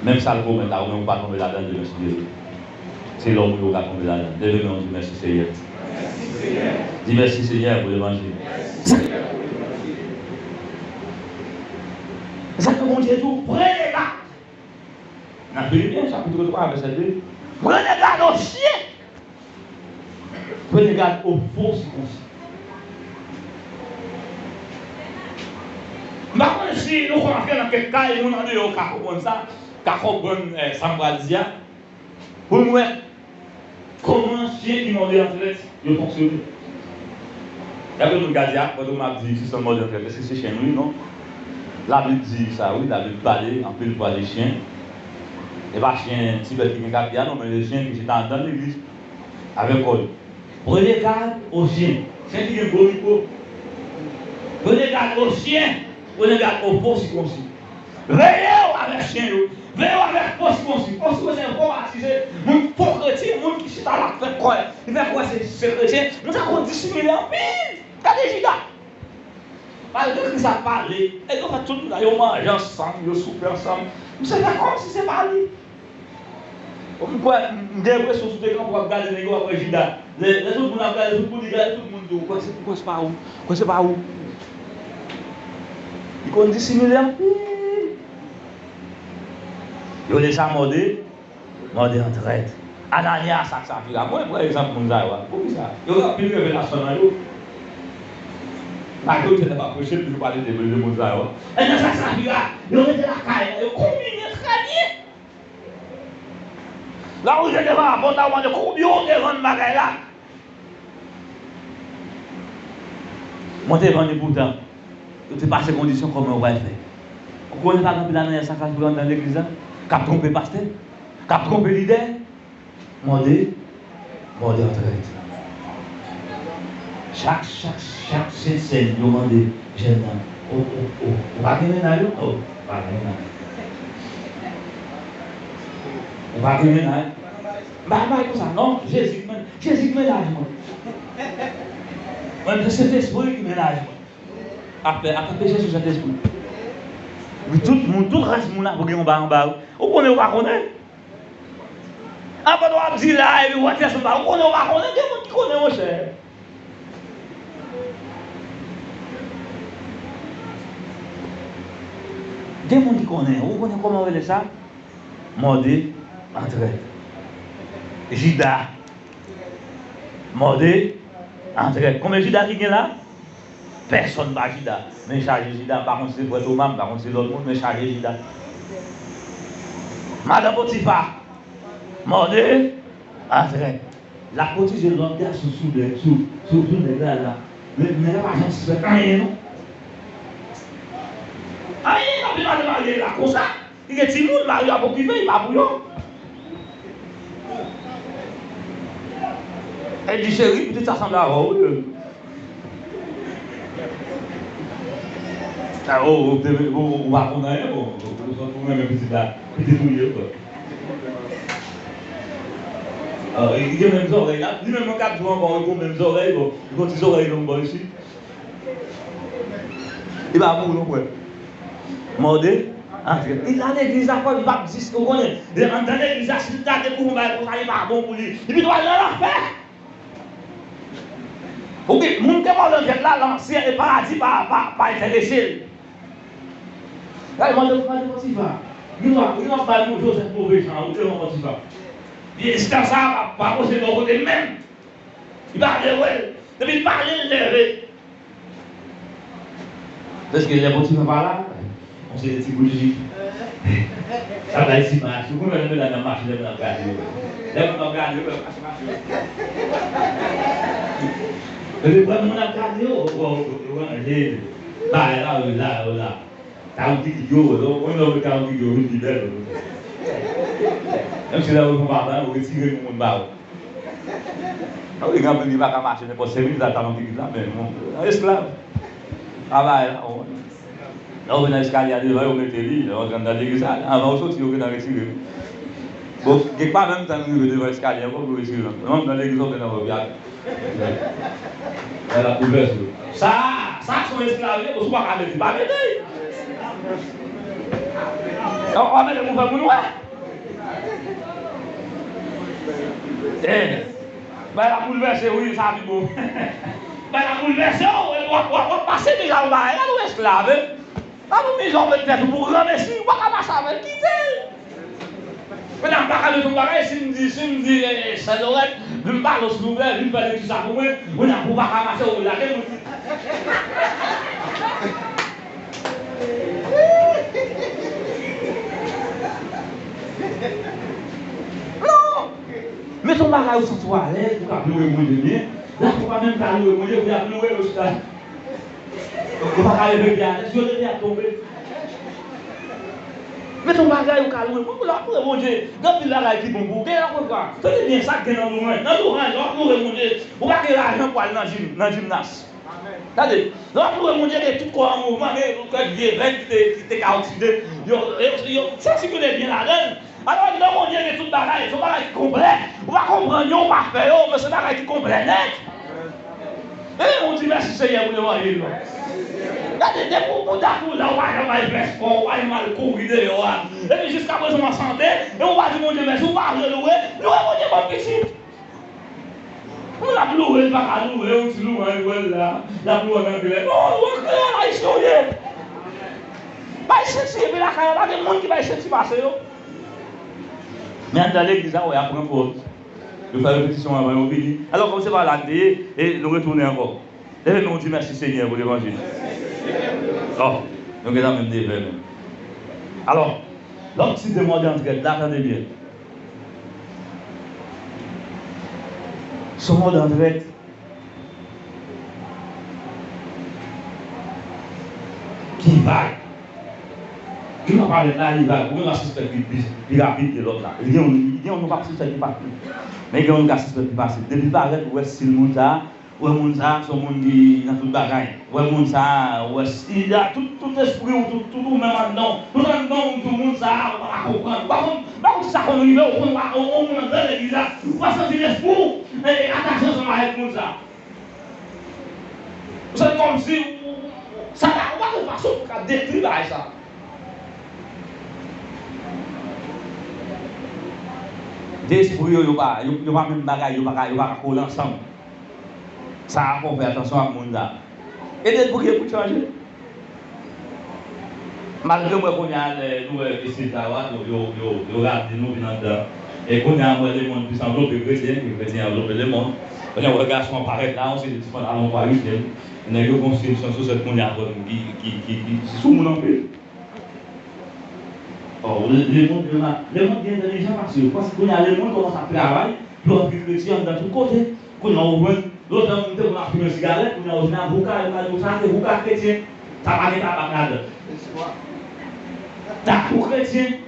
menm sa l komèt la, ou menm ou pa tonbe ladan l demen si Dye vle. Se lòm ou ye ou ka tonbe ladan l. Leve men w, di, mèsi, Senyè. Di, mèsi, Senyè, pou levanjil. Sa ke Bondye di w, prenez garde. Nan Filipyen, chapit twa, vèsè de. Prenez garde aux chiens. Prenez garde aux faux circoncis. M pa konnen si nou ka antre nan kèk kay, moun andeyò ka konprann sa, ka konprann, eh, sa m pral di a. Pou n wè kòman chen ki mòde an trèt yo fonksyone. Gen anpil moun ka di, a, Bondye m ap di, si se yon mòde an trèt, èske se chen li? Non. Labib di sa, wi, Labib pale anpil fwa de chen. E pa chen ti bèt ki gen kat pye a, non, men de chen ki chita anndan legliz avèk kò yo. Prenez garde aux chiens. Chen ki gen gwo mikwo. Prenez garde aux chiens. Prenez garde aux faux circoncis. Veye w avèk chen yo. Veye w avèk fo sikonsi. Fo sikonsi se fo batize. Moun fo kretyen, moun ki chita la fè kwè. Li fè kwè se, se kretyen. Moun sa konn disimile anpil. Gade Jida. Malgre Kris ap pale, nèg yo fè tout, yo manje ansanm, yo soupe ansanm. Misye fè kòmsi se pa li. M kwè, m gen enpresyon si w te kanpe w ap gade nèg yo, w ap wè Jida. Lè, lè tout moun ap gade, tout moun, li gade tout moun tou. Ou kwè se, ou kwè se pa ou? Ou kwè se pa ou? Li konn disimile anpil. Yo rele sa mòde, mòde an trèt. Ananyas ak Safira. Mwen pran egzanp moun sa yo a. Poukisa? Yo gen anpil revelasyon nan yo. Majorite lè m ap preche, m toujou pale de, de moun sa yo a. Ananyas ak Safira, yo rete lakay la, yo konbine trè byen. Lè w rive devan lapòt la, w mande konbyen w te vann bagay la. Mwen te vann, epoutan yo te pase kondisyon kòman yo pral fè. Ou konnen pa gen anpil Ananyas ak Safira anndan legliz la k ap twonpe pastè, k ap twonpe lidè. Mòde, mòde an trèt. Chak, chak, chak sent sèn, yo mande jèn nan, ou, ou, ou, ou pa gen mennaj, non? Oh, ou pa gen mennaj. Ou pa gen mennaj. M pa, m pa konsa, non. Jezi k men-, Jezi k mennaj mwen. Mwen, se Sentespri ki mennaj mwen. Apre, apre peche sou Sentespri. Wi, tout moun, tout ras moun la pou gen yon ba anba, wi. Ou konnen, ou pa konnen. Apre w ap di la, epi w ap fè sou ba. Ou konnen, ou pa konnen, gen moun ki konnen, monchè. Gen moun ki konnen. Ou konnen kòman yo rele sa? Mòde an trèt. Jida. Mòde an trèt. Konbyen Jida ki gen la? Pèsonn pa Jida. Men chaje Jida. M pa konn si se frè Toma, m pa konn si se lòt moun, men chaje Jida. Madan Potifa. Mòde an trèt. L ap kotize lòt gason sou nèg, sou, sou, sou nèg la, la. Men, men nèg la pa janm sispèk anyen, non. Anyen, anpil madanm marye la konsa. Li gen timoun, mari ap okipe, li pa pou yo. El di, cheri, pitit sa sanble avè w, wi. A, o, o, te, o, o, ou pa konn anyen, bon, ou, ou, ou renmen pitit la, pitit ou ye, bon. A, li gen menm zòrèy la, li menm mwen k ap di w ankò, li gen menm zòrèy, bon, li gen ti zòrèy long bò isit. Li pa pou non, frè. Mòde an trèt. Li la legliz la, frè, li p ap di, ou konnen, anndan legliz la, si l gade pou yon bagay konsa, li pa bon pou li. Li pito al nan lanfè. Ok, moun ke mò nan jwèt la, lansyen e paradi pa, pa, pa enterese l. Gade, mande, mande Pòtifa. Li w ap, li w ap bay moun Jozèf move jan, ou te wè Pòtifa. Li esklav sa a pa, pa poze bò kote menm. Li pa vle wè l. Depi l pale, l leve. Paske lè Pòtifa pa la, yon seri de ti bout jip. Sa bay ti mach. Ou konn lè medam nan mache, lè moun ap gade yo. Lè moun ap gade yo, mache, mache. Epi, lè moun ap gade yo, ou, ou, ou ranje bagay la, yo la, yo la. Talon kikit yo, yo, ou lè ou met talon kikit yo, vin pi bèl. Menm si lè ou fè yon bagay, ou retire pou moun ba ou. Wi, gen anpil ki pa ka mache nenpòt senk minit, sa talon kikit la, men bon, esklav. Travay la, bon. Lè ou vin nan eskalye a devan, yo mete li, lè ou rantre anndan legliz la, anvan ou soti, yo gentan retire li. Bon, kèk pa menm tan rive devan eskalye a ankò pou retire l ankò. Menm nan legliz, ou gentan wè, lè l ap boulvèse w. Sa, sa se yon esklav, wi, paske ou pa ka mete, pa mete. Ou, ou pa mete pou fè moun wè. Eh, bay la boulvèse, wi, sa pi bon. Bay la boulvèse, w, w, w, w ap pase deja yon bagay la, nou esklav, eh. Pa pou miza w met tèt ou pou granmesi, ou pa ka mache avè l, kite l. Medam, m pa ka met yon bagay, si m di, si m di, eh, eh, sè Lorèt, vin pale sou Louvè, vin fè lekti sa pou mwen, mwen ap ou pa ka mache, ou lage mwen. Non! Mete yon bagay ou santi w alèz, ou ka ap loure Bondye byen. Lafwa pa menm ka loure Bondye, pou y ap loure yo chita. Yo pa ka leve pye atè, si yo leve y ap tonbe. Mete yon bagay ou ka loure Bondye, lè w ap loure Bondye, gen anpil bagay ki bon pou ou. Gen yon bagay, tande byen sa k gen nan louranj. Nan louranj, lè w ap loure Bondye, ou pa gen lajan pou al nan jim, nan jimnas. Tande, lè w ap loure Bondye, gen tout kò an mouvman, gen kèk vye venn ki te, ki te ka okside. Yo, yo, yo, sansi ke te byen ladan l. Alò, lè Bondye gen tout bagay, se yon bagay ki konplè. Ou pa konprann yo, ou pa fè yo, men se bagay ki konplè nèt. E, ou di mèsi Senyè pou levanjil la. Gade, depi ou kontak ou la, ou pa janm al fè spò, ou pa janm al kouri deyò a. Epi jiskaprezan ou an sante, e ou pa di Bondye mèsi, ou pa vle loure, loure Bondye banm pitit. Moun ap loure, li pa ka loure, yon ti louanj, wè l la, l ap louwe an anglè. Non, louwe an kreyòl, ayisyen w ye. Bay senti, epi lakay la, pa gen moun ki bay senti pase yo. Men anndan legliz la, wè, y ap pran pòz. Yo fè repetisyon anvan yo vini. Alò, kòm se pa la n te ye, e nou retounen ankò. Leve men w di mèsi Senyè pou levanjil. Oh, nou gentan menm devè menm. Alò, lòt ti de mòd antrèd la, tande byen. Se yon mòd antrèd ki vag. Youn ap parèt la, li vag. Ou menm w ap sispèk li pi, pi rapid ke lòt la. Li gen yon, li gen yon, nou p ap sispèk li pa. Men gen yon nou ka sispèk li pase. Depi l parèt, ou wè stil moun sa a, ou wè moun sa a, se yon moun ki nan tout bagay. Ou wè moun sa a, ou wè stil la, tout, tout lespri w, tout, tout ou menm anndan w. Tout anndan w, tout moun sa a, ou pa ka konprann. Ou pa konn, ou pa konn si sa konn rive, ou konn, ou, ou, ou moun anndan legliz la, ou pa santi lespri w, e, atache ansanm avèk moun sa a. Se kòmsi ou, ou, sa ta, ou pa gen fason pou ka detwi bagay sa. De espri yo, yo pa, yo, yo pa menm bagay, yo pa ka, yo pa ka kole ansanm. Sa a fò w fè atansyon ak moun sa. E debouke pou chanje. Malgre mwen kounye a, lè nou wè mesye sa yo a, yo, yo, yo, yo rale nou vin anndan. E kounye a, mwen lemonn plis anvlope kretyen ke kretyen anvlope lemonn. Kounye a, wè gason an parèt la, yon seri de ti pantalon kwa ityèl. Nèg yo gon stil san sosèt kounye a, ki, ki, ki, ki sou moun anpil. Ò, lemonn, lemonn gen entèlijan pase yo. Paske kounye a, lemonn kòmanse ap travay pou yo antre kretyen anndan tout kote. Kounye a, ou jwenn, lontan moun te konn ap fimen sigarèt, kounye a, ou jwenn avoka, yo ka di w sa se avoka kretyen. Sa pa gen tabak ladan. Tatou kretyen.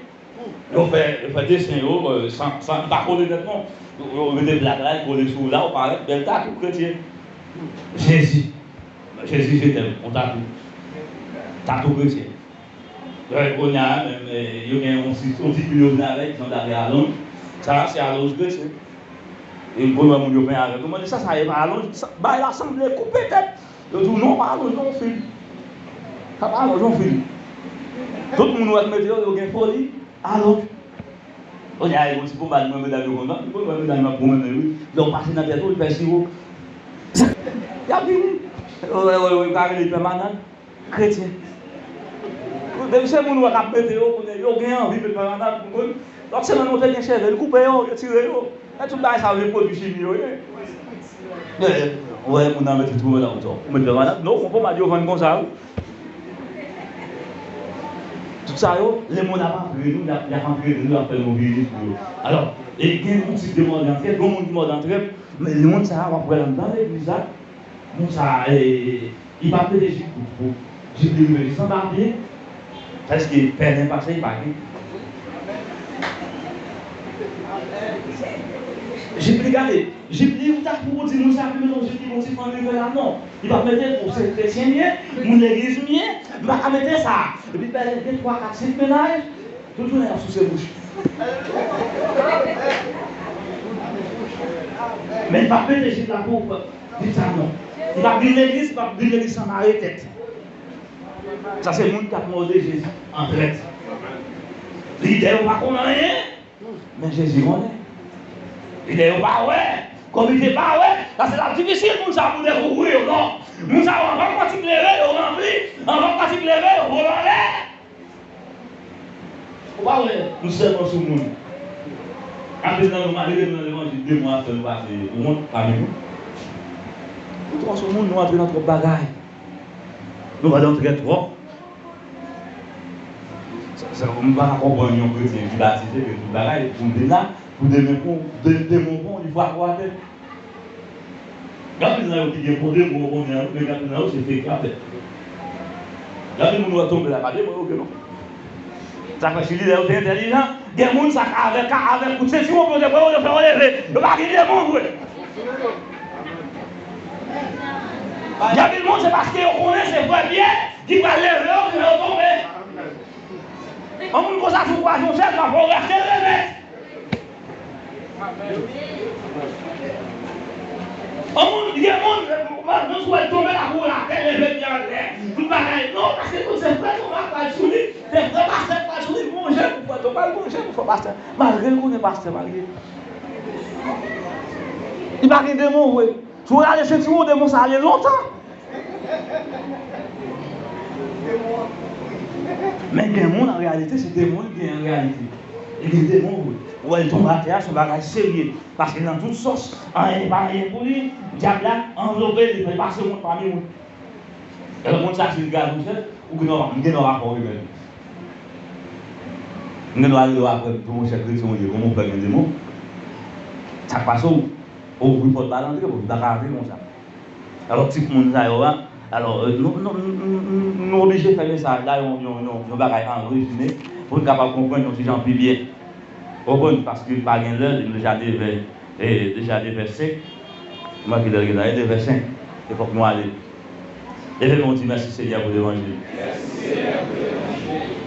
Yo fè, yo fè desen yo, euh, san, san, li pa kole nèt non. Yo, yo mete plak la, li kole sou ou la, ou parèt bèl tatou kretyen. Jezi. Jezi, je t'aime, yon tatou. Tatou kretyen. Yo, kounye a menm, eh, yo gen yon ti, yon ti pil yo vin avèk, jan w ta fè alonj. Sa a se alonj kretyen. E pou lè moun yo penyen avèk yo, mande sa, sa e pa alonj, sa, bagay la sanble koupe tèt. Yo di w non, pa alonj non, fil. Sa pa alonj non, fil. Tout moun ou wè k mete yo, yo gen foli, alonj. Kounye a, yon ti ponmad mwen medam yo konn vann, ou konn wè medam yo ap goumen wi. Lè w pase nan tèt ou, li fè siwo. Y ap vini. Wi, wi, wi, yo ka rele pèmanan kretyen. Depi se moun wè k ap mete yo, konnen yo gen anvi met pèmanan, ou konn. Lòt semèn, ou te gen cheve, l koupe yo, retire yo. E tout bagay sa yo, se pwodui chimi yo ye. Wè, moun nan mete twou nan moto. Ou met pèmanan, non, ou konprann yo vann konsa, wi. Tout sa yo, lemonn ap antre nou, y ap, y ap antre nou, y ap fè nou vini pou yo. Alò, e gen yon tip de mòd antre, gen moun ki mòd antre, men lemonn sa a, w ap wè l anndan legliz la, moun sa a, e, li p ap mete jip kout, jip li rive jis anba pye, èske pèlen pase, li pa gen. Jip li gade, jip li, ou ta pou di moun sa, pou mete yon jip li, bon ti fanm li fè la, non. Li p ap mete l, bon, se kretyen m ye, moun legliz m ye, m pa ka mete sa. Epi pèlen gen twa, kat, senk mennaj, tout jounen y ap souse bouch. Men li p ap mete jip la pou di sa non. Li p ap vin legliz, li p ap vin legliz san mare tèt. Sa se moun k ap mòde Jezi an trèt. Lidè yo pa konn anyen. Men Jezi konnen. Lidè yo pa wè. Komite pa wè. Sa se la difisil moun sa pou dekouvri yo, non. Moun sa yo, anvan kantik leve, yo ranpli. Anvan kantik leve, yo vole anlè. Ou pa wè, nou sèlman sou moun. Anpil nan nou malere, nou nan levanjil, de mwa apre nou pase wont pami nou. Nou twò sou moun, nou antre nan twòp bagay. Nou pa antre twòp. Sa, sa, m pa ka konprann yon kretyen ki batize, gen tout bagay, pou l vin la, pou demen pran w, de-, demon pran w, li frape w atè. Gen anpil nan yo ki gen pwoblèm, ou konnen an, men gen anpil nan yo se fake la fèt. Gen anpil moun wè tonbe la, pa demon yo gen non. Sa fè si lidè yo te entèlijan, gen moun sa ka avèk, ka avèk kout sentiwon pou yo te pran yo, yo fè yo leve. Yo pa gen demon vre. Gen anpil moun se paske yo konnen se frè Pyè ki pral leve yo, ki fè yo tonbe. Yon moun konsa, si w kwaze yon chèz, w ap fè w rèste remèt. Yon moun, gen moun, menm si w wè l tonbe la, pou l atè, leve pye anlè, tout bagay. Non, paske tout se frè Toma k pral sou li, se frè pastè k pral sou li, gon jan pou frè Toma, gon jan pou frè pastè. Malgre l konnen pastè, malgre. Li pa gen demon vre. Si w rale sentiwon, demon sa ale lontan. Men gen moun, an reyalite, se demon li gen an reyalite. Li gen demon, wi. Ou wè l tonbe atè a, se yon bagay serye. Paske nan tout sòs, anyen pa anyen pou li. Dyab la anvlope li, fè l pase wont pami moun. Lè moun sa fin gade ou, chèf, ou gen dwa, m gen dwa pa fè w remèd. M gen dwa rele w apre, m di w, monchè, kretyen w ye, kòman w fè gen demon? Sa k pase w? Ou ouvri pòt ba l antre, bon, li pa ka antre konsa. Alò, tip moun sa yo a, alò, euh, nou, nou, nou, nou, nou oblije fè mesaj la yon, yon, yon, yon bagay an rezime pou n kapab konprann yon ti jan pi byen. Ou konprann? Paske pa gen lè, li deja nevè, e, deja nevè senk. Mwen ki lè l gentan ye, nevè senk. E fòk nou ale. Leve men w, di mèsi Senyè pou levanjil.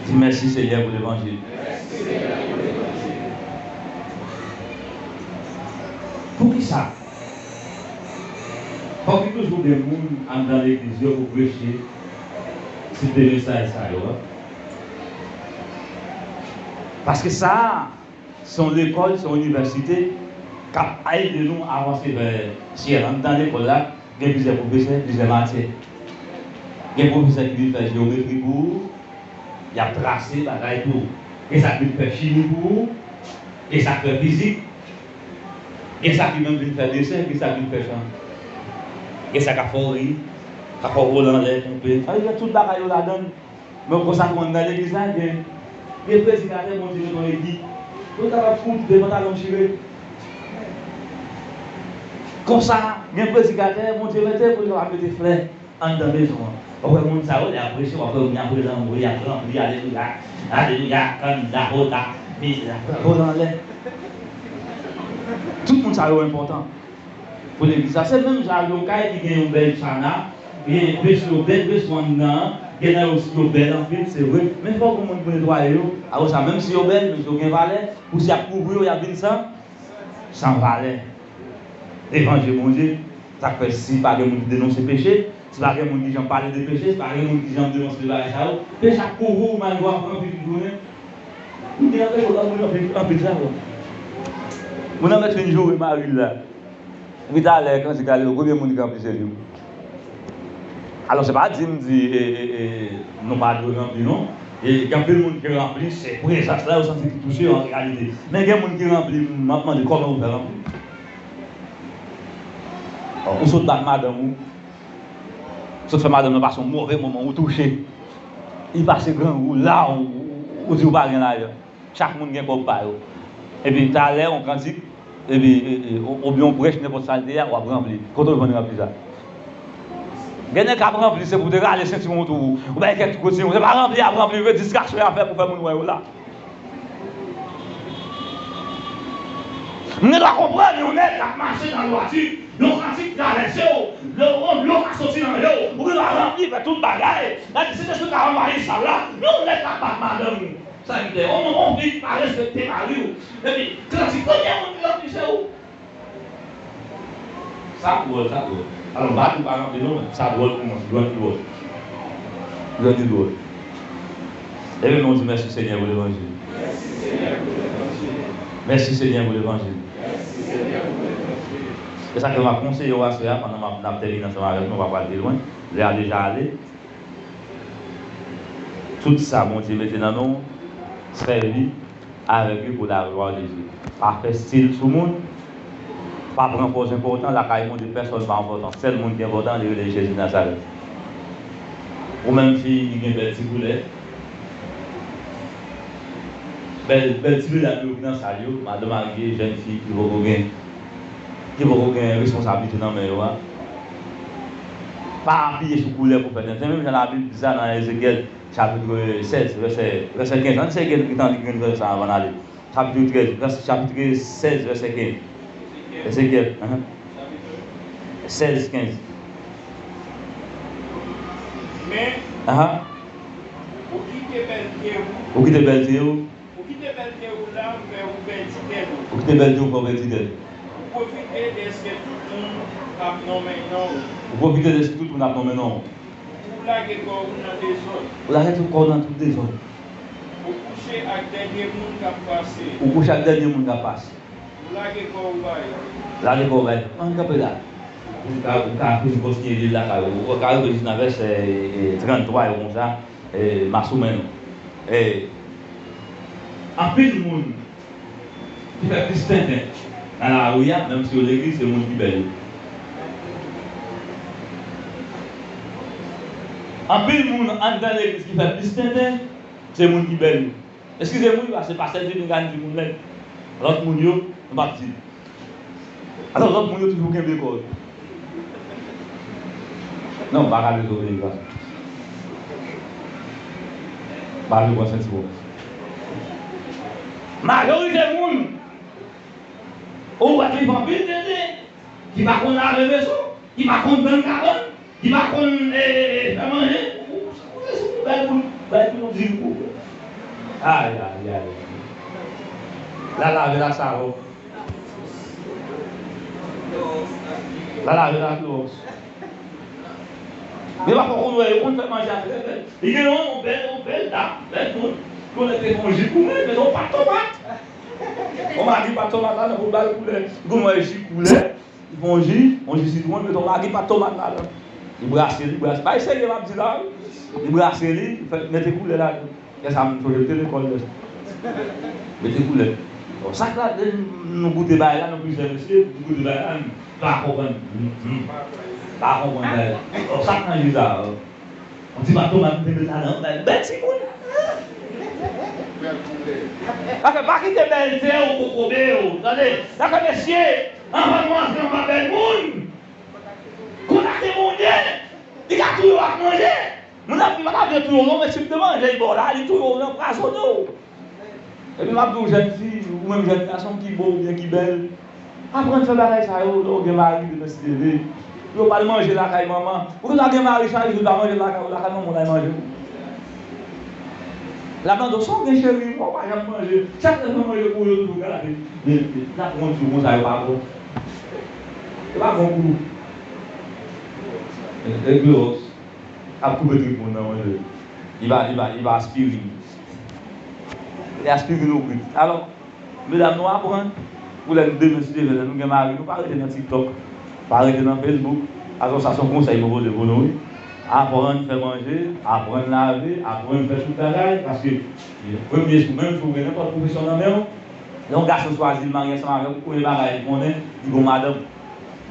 Di mèsi Senyè pou levanjil. Poukisa? Fòk li toujou gen moun anndan legliz yo pou preche tip de mesaj sa yo a. Paske sa a, se yon lekòl, se yon inivèsite k ap ede nou avanse vè syèl. Anndan lekòl la, gen plizyè pwofesè, plizyè matyè. Gen pwofesè ki vin fè jeyometri pou ou, y ap trase bagay pou ou. Gen sa k vin fè chimi pou ou, gen sa k fè fizik, gen sa ki menm vin fè desen, gen sa k vin fè chan. Gen sa k ap fè w ri, k ap fè w vole anlè, tonbe. Sa vle di tout bagay yo ladan l. Men konsa tou anndan legliz la, gen, gen predikatè Bondye mete yon ekip pou yo kapab kout de pantalon chire. Konsa, gen predikatè Bondye mete pou yo kapab mete flè anndan mezon an. W ap wè moun sa yo, lè y ap preche, w ap wè moun yo ap ranpli, y ap ranpli, alelouya, alelouya, kanda, hoda, mi, y ap ranpli anlè. Tout moun sa yo enpòtan pou legliz la. Se menm jan ak yon kay ki gen yon bèl chana, gen veso yo bèl, veso anndan an, gen nan yo, yo bèl anpil, se vre. Men fòk yon moun pou netwaye yo. Apre sa, menm si yo bèl, men si yo gen valè, pousyè ap kouvri yo, y ap vin san, san valè. Levanjil Bondye, sa k fè si pa gen moun ki denonse peche, si pa gen moun ki janm pale de peche, si pa gen moun ki janm denonse de bagay sa yo, peche ap kouvri w malgre w ap ranpli tout jounen. Moun gen anpil, moun anpil, anpil sa, bon. Moun nan mèt fin joure mari l la. Epi talè, kantik la, li konbyen moun ki ranpli se li? Alò, se pa di m di e, e, e, nou pa dwe ranpli, non. E gen anpil moun ki ranpli, se prezans la yo santi ki touche yo an reyalite. Men gen moun ki ranpli, m ap mande kòman ou fè ranpli. Bon, ou sot bat madanm ou, ou sot fè madanm nan pase yon move moman, ou touche. Li pase grangou, la, ou, ou, ou di ou pa gen lajan. Chak moun gen kòb pa yo. Epi talè, yon kantik, epi, e, e, ou, oubyen yon prèch, nenpòt sa l te ye a, w ap ranpli. Kote w jwenn ranpli sa? Gen nèg k ap ranpli, se pou te rale sentiwon tou. Ou bay kèk ti kout sentiwon. Se pa ranpli y ap ranpli vre, distraksyon y ap fè pou fè moun wè yo la. M gen dwa konprann yon nèg k ap mache nan lwati, yon kantik travèse w, yon dlo ka soti nan je w, ou gen dwa ranpli, fè tout bagay. Gade, Sentespri ka anvayi sal la, yon nèg k ap bat madanm ou. Sa ki te, yon, yon fi pa respekte mari w. Epi, kantik, premye moun ki ranpli se ou. Sa dwòl, sa dwòl. Alò, m pa di w pa ranpli non, men sa dwòl pou mwen, dwòl ki dwòl. Dwòl ki dwòl. Leve men w di, mèsi Senyè pou levanjil. Mèsi Senyè pou levanjil. Se sa ke m ap konseye w aswè a, pandan m ap, n ap tèmine ansanm avèk nou, m pa pral pi lwen. Lè a deja ale. Tout sa Bondye mete nan men w, sèvi avèk li pou la glwa de Dye. Pa fè stil sou moun, pa pran pòz enpòtan, lakay Bondye pèsòn pa enpòtan, sèl moun ki enpòtan li rele Jezi Nazarèt. Ou menm fi ki gen bèl ti koulè, bèl, bèl ti medam yo ki nan sal yo, madan marye, jèn fi ki poko gen, ki poko gen responsablite nan men yo a, pa apiye sou koulè pou fè tenten. Se menm jan Labib di sa nan Ezekyèl chapit sèz, vèsè, vèsè kenz. Ann eseye gen tan li grenn vèsè sa avan n ale. Chapit trèz, vèsè, chapit sèz, vèsè kenz. Ezekyèl, ahan. Sèz, kenz. Men, ahan. Ou kite bèlte w. Ou kite bèlte w. Ou kite bèlte w la fè ou pèdi tèt ou. Ou kite bèlte w fè w pèdi tèt ou. Ou pwofite dèske tout moun ap nonmen non w. Ou pwofite dèske tout moun ap nonmen non w. Ou lage kò w nan dezòd. Ou lage tout kò w nan tout dezòd. Ou kouche ak dènye moun k ap pase. Ou kouche ak dènye moun k ap pase. Ou lage kò w bay. Lage kò w bay. Ann kanpe la. Ou ka, ou ka fin kontinye li lakay ou. Ou ka rive jis nan vèsè, e, e, tranntwa yo konsa, e, m a sou men nou. E, anpil moun ki fè plis tenten nan lari a, menm si yo legliz, se moun ki bèl yo. Anpil moun anndan legliz ki fè plis tenten, se moun ki bèl yo. Eskize m wi, paske pastè Dieudonne ka di moun lèd. Lòt moun yo, nou p ap di. Alò, lòt moun yo toujou kenbe kò yo. Non, m pa ka dezobeyi, pastè. M pa vle pran sentiwon. Majorite moun, ou wè ki fè anpil tenten, ki pa konn lave veso, ki pa konn tann kabann, ki pa konn, e, e, e, fè manje, ou, ou, ou, ou, bay pou, bay pou nou di pou. Ay, ay, ay. La lave la savon. La lave la klowòks. Men pa fò konn wè, yo konn fè manje a trè bèl. Li gen yon bèl, yon bèl dam, bèl moun. Konnen te fè yon ji pou mwen, men yon pat tomat. Yon magi pat tomat la, nan pou bay koulè. Li konn wè ji koulè. Li fè yon ji, yon ji sitwon, li met yon lagèt pat tomat ladan. Li brase, li brase. Bay serye m ap di la wi. Li brase li, li fè, mete koulè ladan. Lè sa a, m sonje m te lekòl lè sa. Mete koulè. Bon, sa k la, lè nou goute bagay la, nou plizyè mesye, nou goute bagay la, nou pa konprann. M, m, pa konprann bagay la. Bon, sa k nan ji sa a? Yon ti pat tomat m te met ladan, bèl, bèl timoun. Sa fè pa kite bèlte w kokobe w, tande? Sa fè mesye, anvan nou antre anba bèl moun, kontakte Bondye, li ka touye w ak manje. Moun nan pi pa ta vle touye w non, men si l te manje, li ba w la, li touye w, li anpwazonnen w. Epi m ap di w, jèn fi, ou menm jèn gason ki bo oubyen ki bèl, aprann fè bagay sa yo lè w gen mari demen si te vle. Yo pa al manje lakay manman. Ou gen dwa gen mari chak jou, l pa manje lakay ou, lakay manman w l al manje. L ap mande w sa w gen cheri, ou pa janm manje. Chak lè fè manje pou yo toujou gade. Men, men, n ap wont sou konsa, yo pa bon. Yo pa bon pou ou. E, e, klowòks ap koupe trip moun nan manje. Li pa, li pa, li pa aspirin. E aspirin ou pran. Alò, medam, nou aprann pou lè nou demen si Dye vle, lè nou gen mari, nou pa rete nan TikTok. Pa rete nan Facebook. Atò, sa se yon konsèy mwen pote pou nou, wi. Aprann fè manje, aprann lave, aprann fè tout bagay, paske premye, menm si w gen nenpòt pwofesyon nan men w, lè yon gason chwazi l marye ansanm avèk ou, premye bagay li konnen, li gon madanm.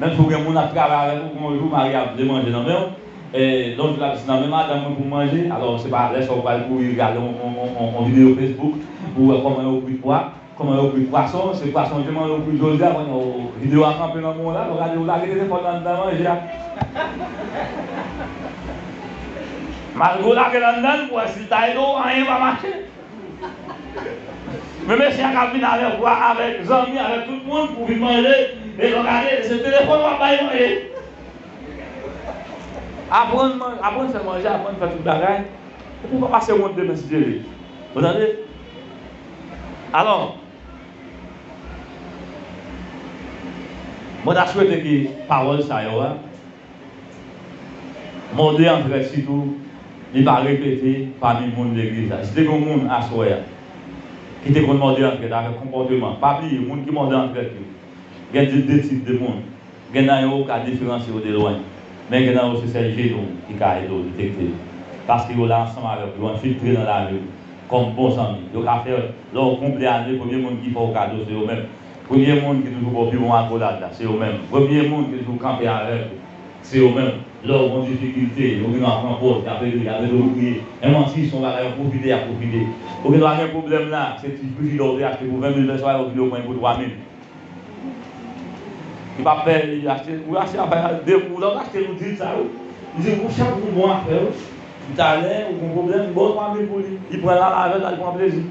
Menm si w gen moun ap travay avèk ou, pou yon jou mari ap vle manje nan men w, e, lòt jou l ap di, "Nan men madanm mwen pou m manje." Alò, se pa lè sa w pral kouri gade yon, yon, yon, yon, yon videyo Facebook pou w wè kòman yo kwit pwa. Kòman yo kwit pwason? Se pwason sèlman yo kwit jodi a, konnen w, videyo a kanpe nan men w la, lè w gade, w lage telefòn nan anndan manje a. Malgre w lage l anndan, pou wè si l ta ede w, anyen pa mache. Men mesye a k ap vin avèk wa, avèk zanmi, avèk tout moun pou vin manje, e lè w gade, se telefòn w ap bay manje. Aprann man-, aprann fè manje, aprann fè tout bagay. Ou pou pa pase wont demen si Dye vle. Ou tande? Alò, mwen ta swete ke pawòl sa yo a, mòde antrèt sitou, li pa repete pami moun legliz la. Si te gen yon moun aswè a ki te konn mòde antrèt avèk konpòteman, pa bliye, moun ki mòde antrèt yo, gen de, de tip de moun. Gen nan yo ou ka diferansye yo de lwen, men gen nan yo se sèl jenou ki ka ede w detekte yo. Paske yo la ansanm avèk ou, yo enfiltre nan lavi w kòm bon zanmi. Yo ka fè, lè w konplè ane, premye moun ki fè w kado se yo menm. Premye moun ki toujou ba w pi bon akolad la, se yo menm. Premye moun ki toujou kanpe avèk ou, se yo menm. Lè w gon difikilte, yo vin ap pran pòz, y ap ede, y ap ede w priye. Menm si se yon bagay, y ap pwofite, y ap pwofite. Ou gendwa gen pwoblèm la, se ti frijidè w te achte pou ven mil, lè swa yo vin yo pran l pou twa mil. Li p ap fè, li achte, ou achte afè a, de kou, lè w achte l, ou di l sa, wi. Li di, "Monchè, ou bon afè, wi." Talè, ou gon pwoblèm, li ba w twa mil pou li. Li pran l al avè l, al pran plezi.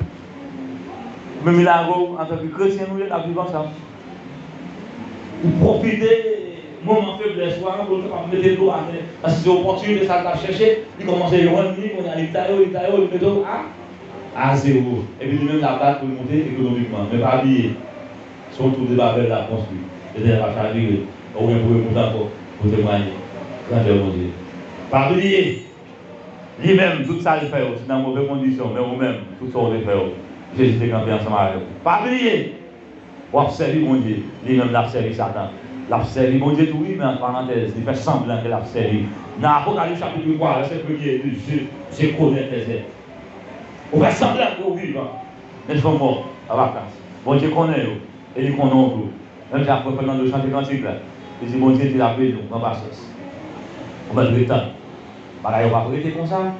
Menm li lage w, antanke kretyen nou ye, n ap viv ansanm. Ou pwofite moman feblès ou a, pou l kapab mete do atè. Paske se opòtinite sa l t ap chèche, li kòmanse jwenn li, kounye a li taye w, li taye w, li mete w a, a zewo. Epi li menm l ap bat pou l monte ekonomikman. Men pa bliye, se yon tou de Babèl l ap konstwi. Letènèl p ap chavire. Ou gen pou remoute ankò, pou temwaye grandè Bondye. Pa bliye, li menm, tout sa l fè yo, se nan move kondisyon, men ou menm, tout sa w te fè yo, Jezi te kanpe ansanm avèk ou. Pa bliye, w ap sèvi Bondye, li menm l ap sèvi Satan. L ap sèvi Bondye tou, wi, men an parantèz, li fè sanblan ke l ap sèvi. Nan Apokalis chapit twa, vèsè premye, li di, "Je, je connais tes œuvres." Ou fè sanblan ke w vivan, men si w mò, pa pa kas. Bondye konnen yo, e li konnen w tou. Menm jan pwofèt nan dwe chante kantik la, li di, "Bondye di l ap beni w, pran pasyans. Ou mèt ret tann." Bagay yo p ap rete konsa.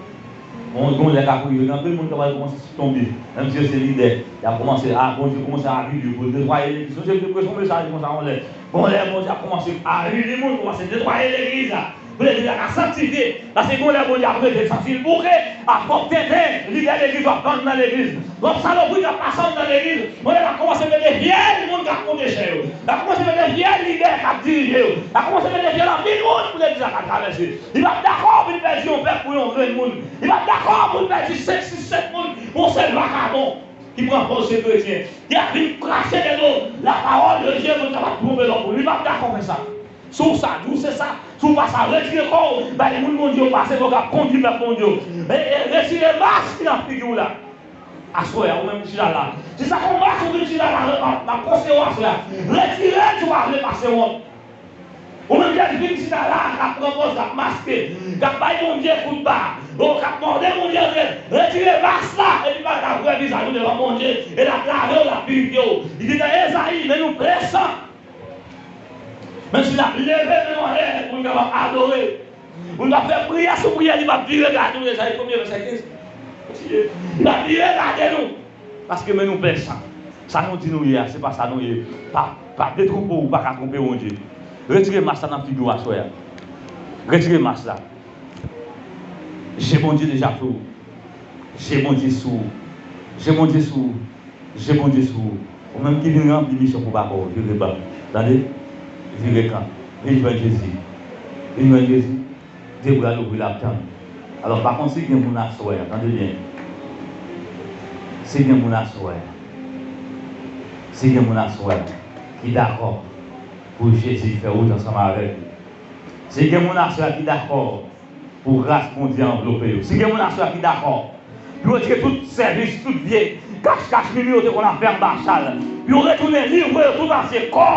Gon, gon lè k ap rive, gen anpil moun ki pral kòmanse tonbe. Menm si yo se lidè, y ap kòmanse a, Bondye kòmanse avili yo pou l netwaye legliz. Sonje m te preche yon mesaj konsa yon lè. Gon lè Bondye ap kòmanse avili moun, kòmanse netwaye legliz la. Pou legliz la ka sanktifye. Paske gon lè Bondye ap rete santi l bouke, a twòp tenten, lidè legliz yo ap vann nan legliz. Twòp salopri k ap pase anndan legliz. Gon lè l ap kòmanse mete fyèl moun k ap monte chè yo. L ap kòmanse mete fyèl lidè k ap dirije yo. L ap kòmanse mete fyèl anpil moun pou legliz la ka travèse. Li p ap dakò pou l pèdi yon pèp pou yon grenn moun. Li p ap dakò pou l pèdi senk, sis, sèt moun pou yon sèl vakabon ki pran pòz se kretyen, ki ap vin krache de do la parole de Dieu pou l kapab twonpe lòt moun. Li p ap dakò fè sa. Si w sa, di w se sa. Si w pa sa, retire kò w, bay moun Bondye yo pase pou yo ka kondi pèp Bondye yo. E, e, retire mas ki nan figi w la. Aswè a, ou menm ki chita la. Si sa se yon mas ou vin chita la, m ap, m ap konseye w aswè a. Retire l si w pa vle pase wont. Ou menm ki vin chita la, k ap pran pòz, k ap maske, k ap bay Bondye kout ba, ou k ap mòde Bondye, re-, retire mas la, epi parèt ak vrè vizaj ou devan Bondye, e l ap lave w, l ap pirifye w. Li di nan Ezayi, men nou plen san. Menm si n ap leve men nou anlè pou n kapab adore, pou n kapab fè priyè sou priyè, li p ap vire gade nou, Ezayi premye vèsè kenz. Li p ap vire gade nou. Paske men nou plen san. Sa nou di nou ye a, se pa sa nou ye. Pa, pa detwoupe w, ou pa ka twonpe Bondye. Retire mas la nan figi w aswè a. Retire mas la. Je Bondye deja sou ou. Je Bondye sou ou. Je Bondye sou ou. Je Bondye sou ou. Ou menm ki vin ranpli misyon pou papa w, vire bak. Tande? Vire kan. Vin jwenn Jezi. Vin jwenn Jezi. De bra louvri, l ap tann. Alò, m pa konn si gen moun aswè a, tande byen. Si gen moun aswè a, si gen moun aswè a ki dakò pou Jezi fè wout ansanm avèk ou, si gen moun aswè a ki dakò pou gras Bondye anvlope yo, si gen moun aswè a ki dakò pou yo retire tout sèvis, tout vye kachkach mimi yo te konn ap fè anba chal, pou yo retounen livre yo tout antye, kò,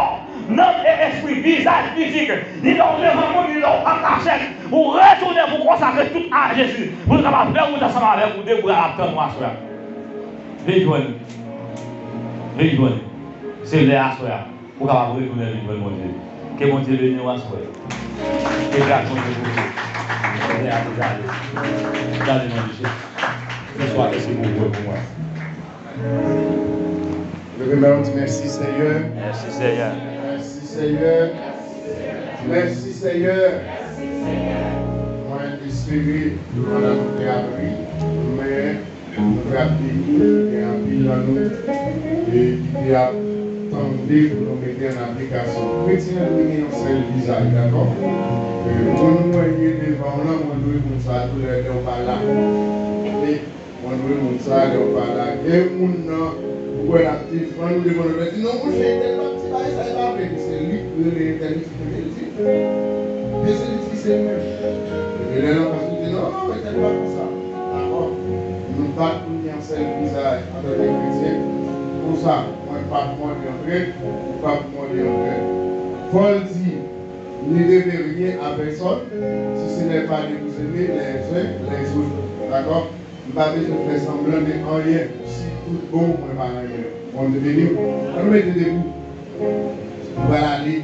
Nanm e espri, vizaj fizik, ni lè w devan moun, ni lè w an kachèt, ou retounen pou konsakre tout a Jezi, pou l kapab fè wout ansanm avèk ou, de bra l ap tann ou aswè a. Vin jwenn li. Vin jwenn li. Se lè aswè a. Ou kapab retounen vin jwenn Bondye. Ke Bondye beni w aswè. Ke gras Bondye kouvri w. Lè a deja ale. Gade nan je. Bonswa, èske nou prè pou mwen? Leve men w, di, mèsi, Senyè. Mèsi, Senyè. Mèsi, Senyè. Mèsi, Senyè. Mwen espere nou pandan nou te apri, men nou te ap beni, gen anpil nan nou, e ki te ap tande pou nou mete an aplikasyon. Kretyen an dwe gen yon sèl vizaj, dakò? E, moun mwen ye devan w lan, mwen dwe moun sa tou lè, lè w pa la. E mwen dwe moun sa, lè w pa la. Gen moun nan, ou wè l ap defann ou devan lòt, di, "Non, monchè, entèl pa t di bagay sa, e pa vre." Se li k rele entèl, li di, "Kenbe l di." Men se li ki se l menm. Epi lè l anfas li di, "Non, non, entèl pa konsa." Dakò? Nou pa t pou n gen yon sèl vizaj antanke kretyen. Konsa, mwen p ap mòde yon trèt, ou p ap mòde yon trèt. Pòl di, "Ne devez rien à personne, si ce n'est pas de vous aimer les uns les autres." Dakò? M pa bezwen fè sanblan de anyen si tout bon mwen pa renmen. Bondye beni w. Ann nou mete debou. Nou pral ale.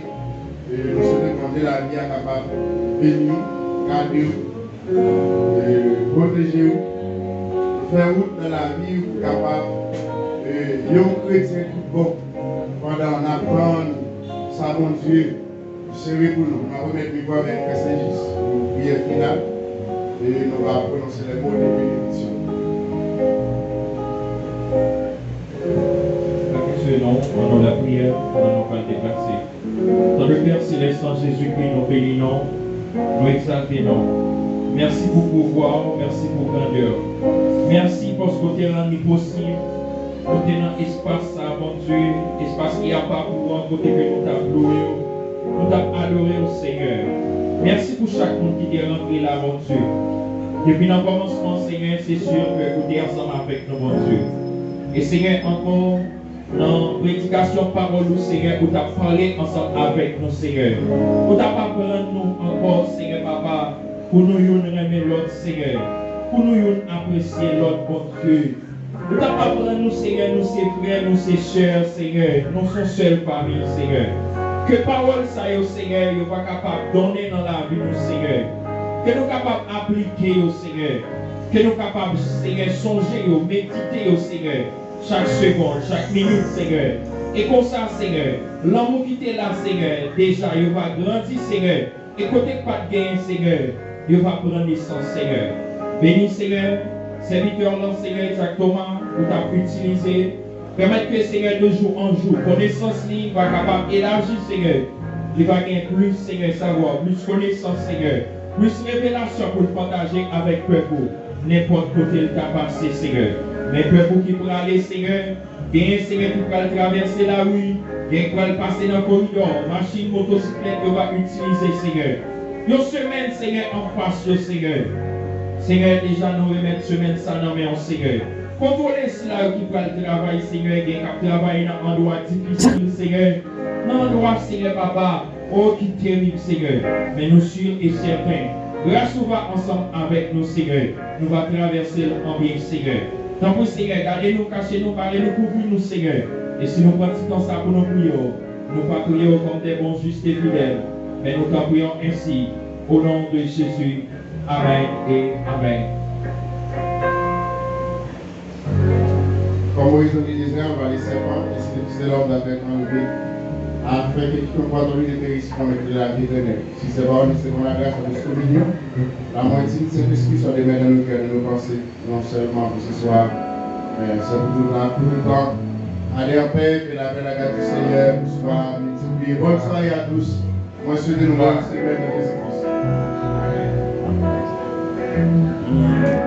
E nou swete Bondye lavi a kapab beni w, gade w, e pwoteje w. Fè wout nan lavi ou kapab, e, yon kretyen tout bon. Pandan n ap tann sa Bondye sere pou nou. N ap remèt mikwo avèk Frè Senjis pou priyè final e nou va pwononse lè mo de benediksyon. Apresè non, pandan lapriyè, pandan nou pral deplase. Tande Pè Selès, nan Jezikri, nou beni non w, nou egzalte non w. Mèsi pou pouvwa w, mèsi pou grandè w. Mèsi paske w te rann li posib pou te nan espas sa, Bondye, espas ki apa pou w an, kote ke nou t ap lwe w, nou t ap adore w, Senyè. Mèsi pou chak moun ki te rantre la, Bondye. Depi nan kòmansman, Senyè, se si ke ou te ansanm avèk nou, Bondye. E, Senyè, ankò, nan predikasyon pawòl ou, Senyè, ou t ap pale ansanm avèk nou, Senyè. Ou t ap aprann nou ankò, Senyè, Papa, pou nou youn renmen lòt, Senyè. Pou nou youn apresye lòt, Bondye. Ou t ap aprann nou, Senyè, nou se frè, nou se sè, Senyè, nou se yon sèl fanmi, Senyè. Ke pawòl sa yo, Senyè, yo va kapab donnen nan lavi nou, Senyè. Ke nou kapab aplike yo, Senyè. Ke nou kapab, Senyè, sonje yo, medite yo, Senyè, chak segonn, chak minit, Senyè. E konsa, Senyè, lanmou ki te la, Senyè, deja yo va grandi, Senyè. E kote k pa t genyen, Senyè, yo va pran nesans, Senyè. Beni, Senyè, sèvitè w lan, Senyè, Jack Thomas, ou t ap itilize. Pèmèt ke, Senyè, de jou an jou, konesans li va kapab elaji, Senyè. Li va gen plis, Senyè, savwa, plis konesans, Senyè. Plis revelasyon pou l pataje avèk pèp ou, nenpòt kote l ta pase, Senyè. Men pèp ou ki prale, Senyè, genyen, Senyè, ki pral travèse lari, genyen ki pral pase nan koridò, machin, motosiklèt yo va itilize, Senyè. Yon semèn, Senyè, anfas yo, Senyè. Senyè, deja nou remèt semèn sa nan men w, Senyè. Kontwole sila yo ki pral travay, Senyè, gen k ap travay nan andwa difisil, Senyè. Nan andwa, Senyè, Papa, o, ki terib, Senyè. Men nou si e sèten, gras ou va ansanm avèk nou, Senyè. Nou va travèse l an byen, Senyè. Tanpri, Senyè, gade nou, kache nou, bare nou, kouvri nou, Senyè. E si nou pran ti tan sa pou nou priye w, nou pa priye w kòm de bon jis e fidèl, men nou ta priye w ensi, o non de Jezi. Amèn e amèn. Comme Moïse dans le désert, avala le serpent, ainsi le Fils de l'homme doit être enlevé, afin que quiconque croit en lui ne périsse point, mais qu'il ait la vie éternelle. Si ces paroles ne se font la grâce à tous, communion, l'amour intime du Saint-Esprit soit demeuré dans nos cœurs, dans nos pensées, non seulement pour ce soir, mais c'est pour tout le temps. Allez en paix, que la paix, la grâce du Seigneur vous soit multipliée. Bonne soirée à tous. Mwen swete nou bòn semèn nan Jezi Kris.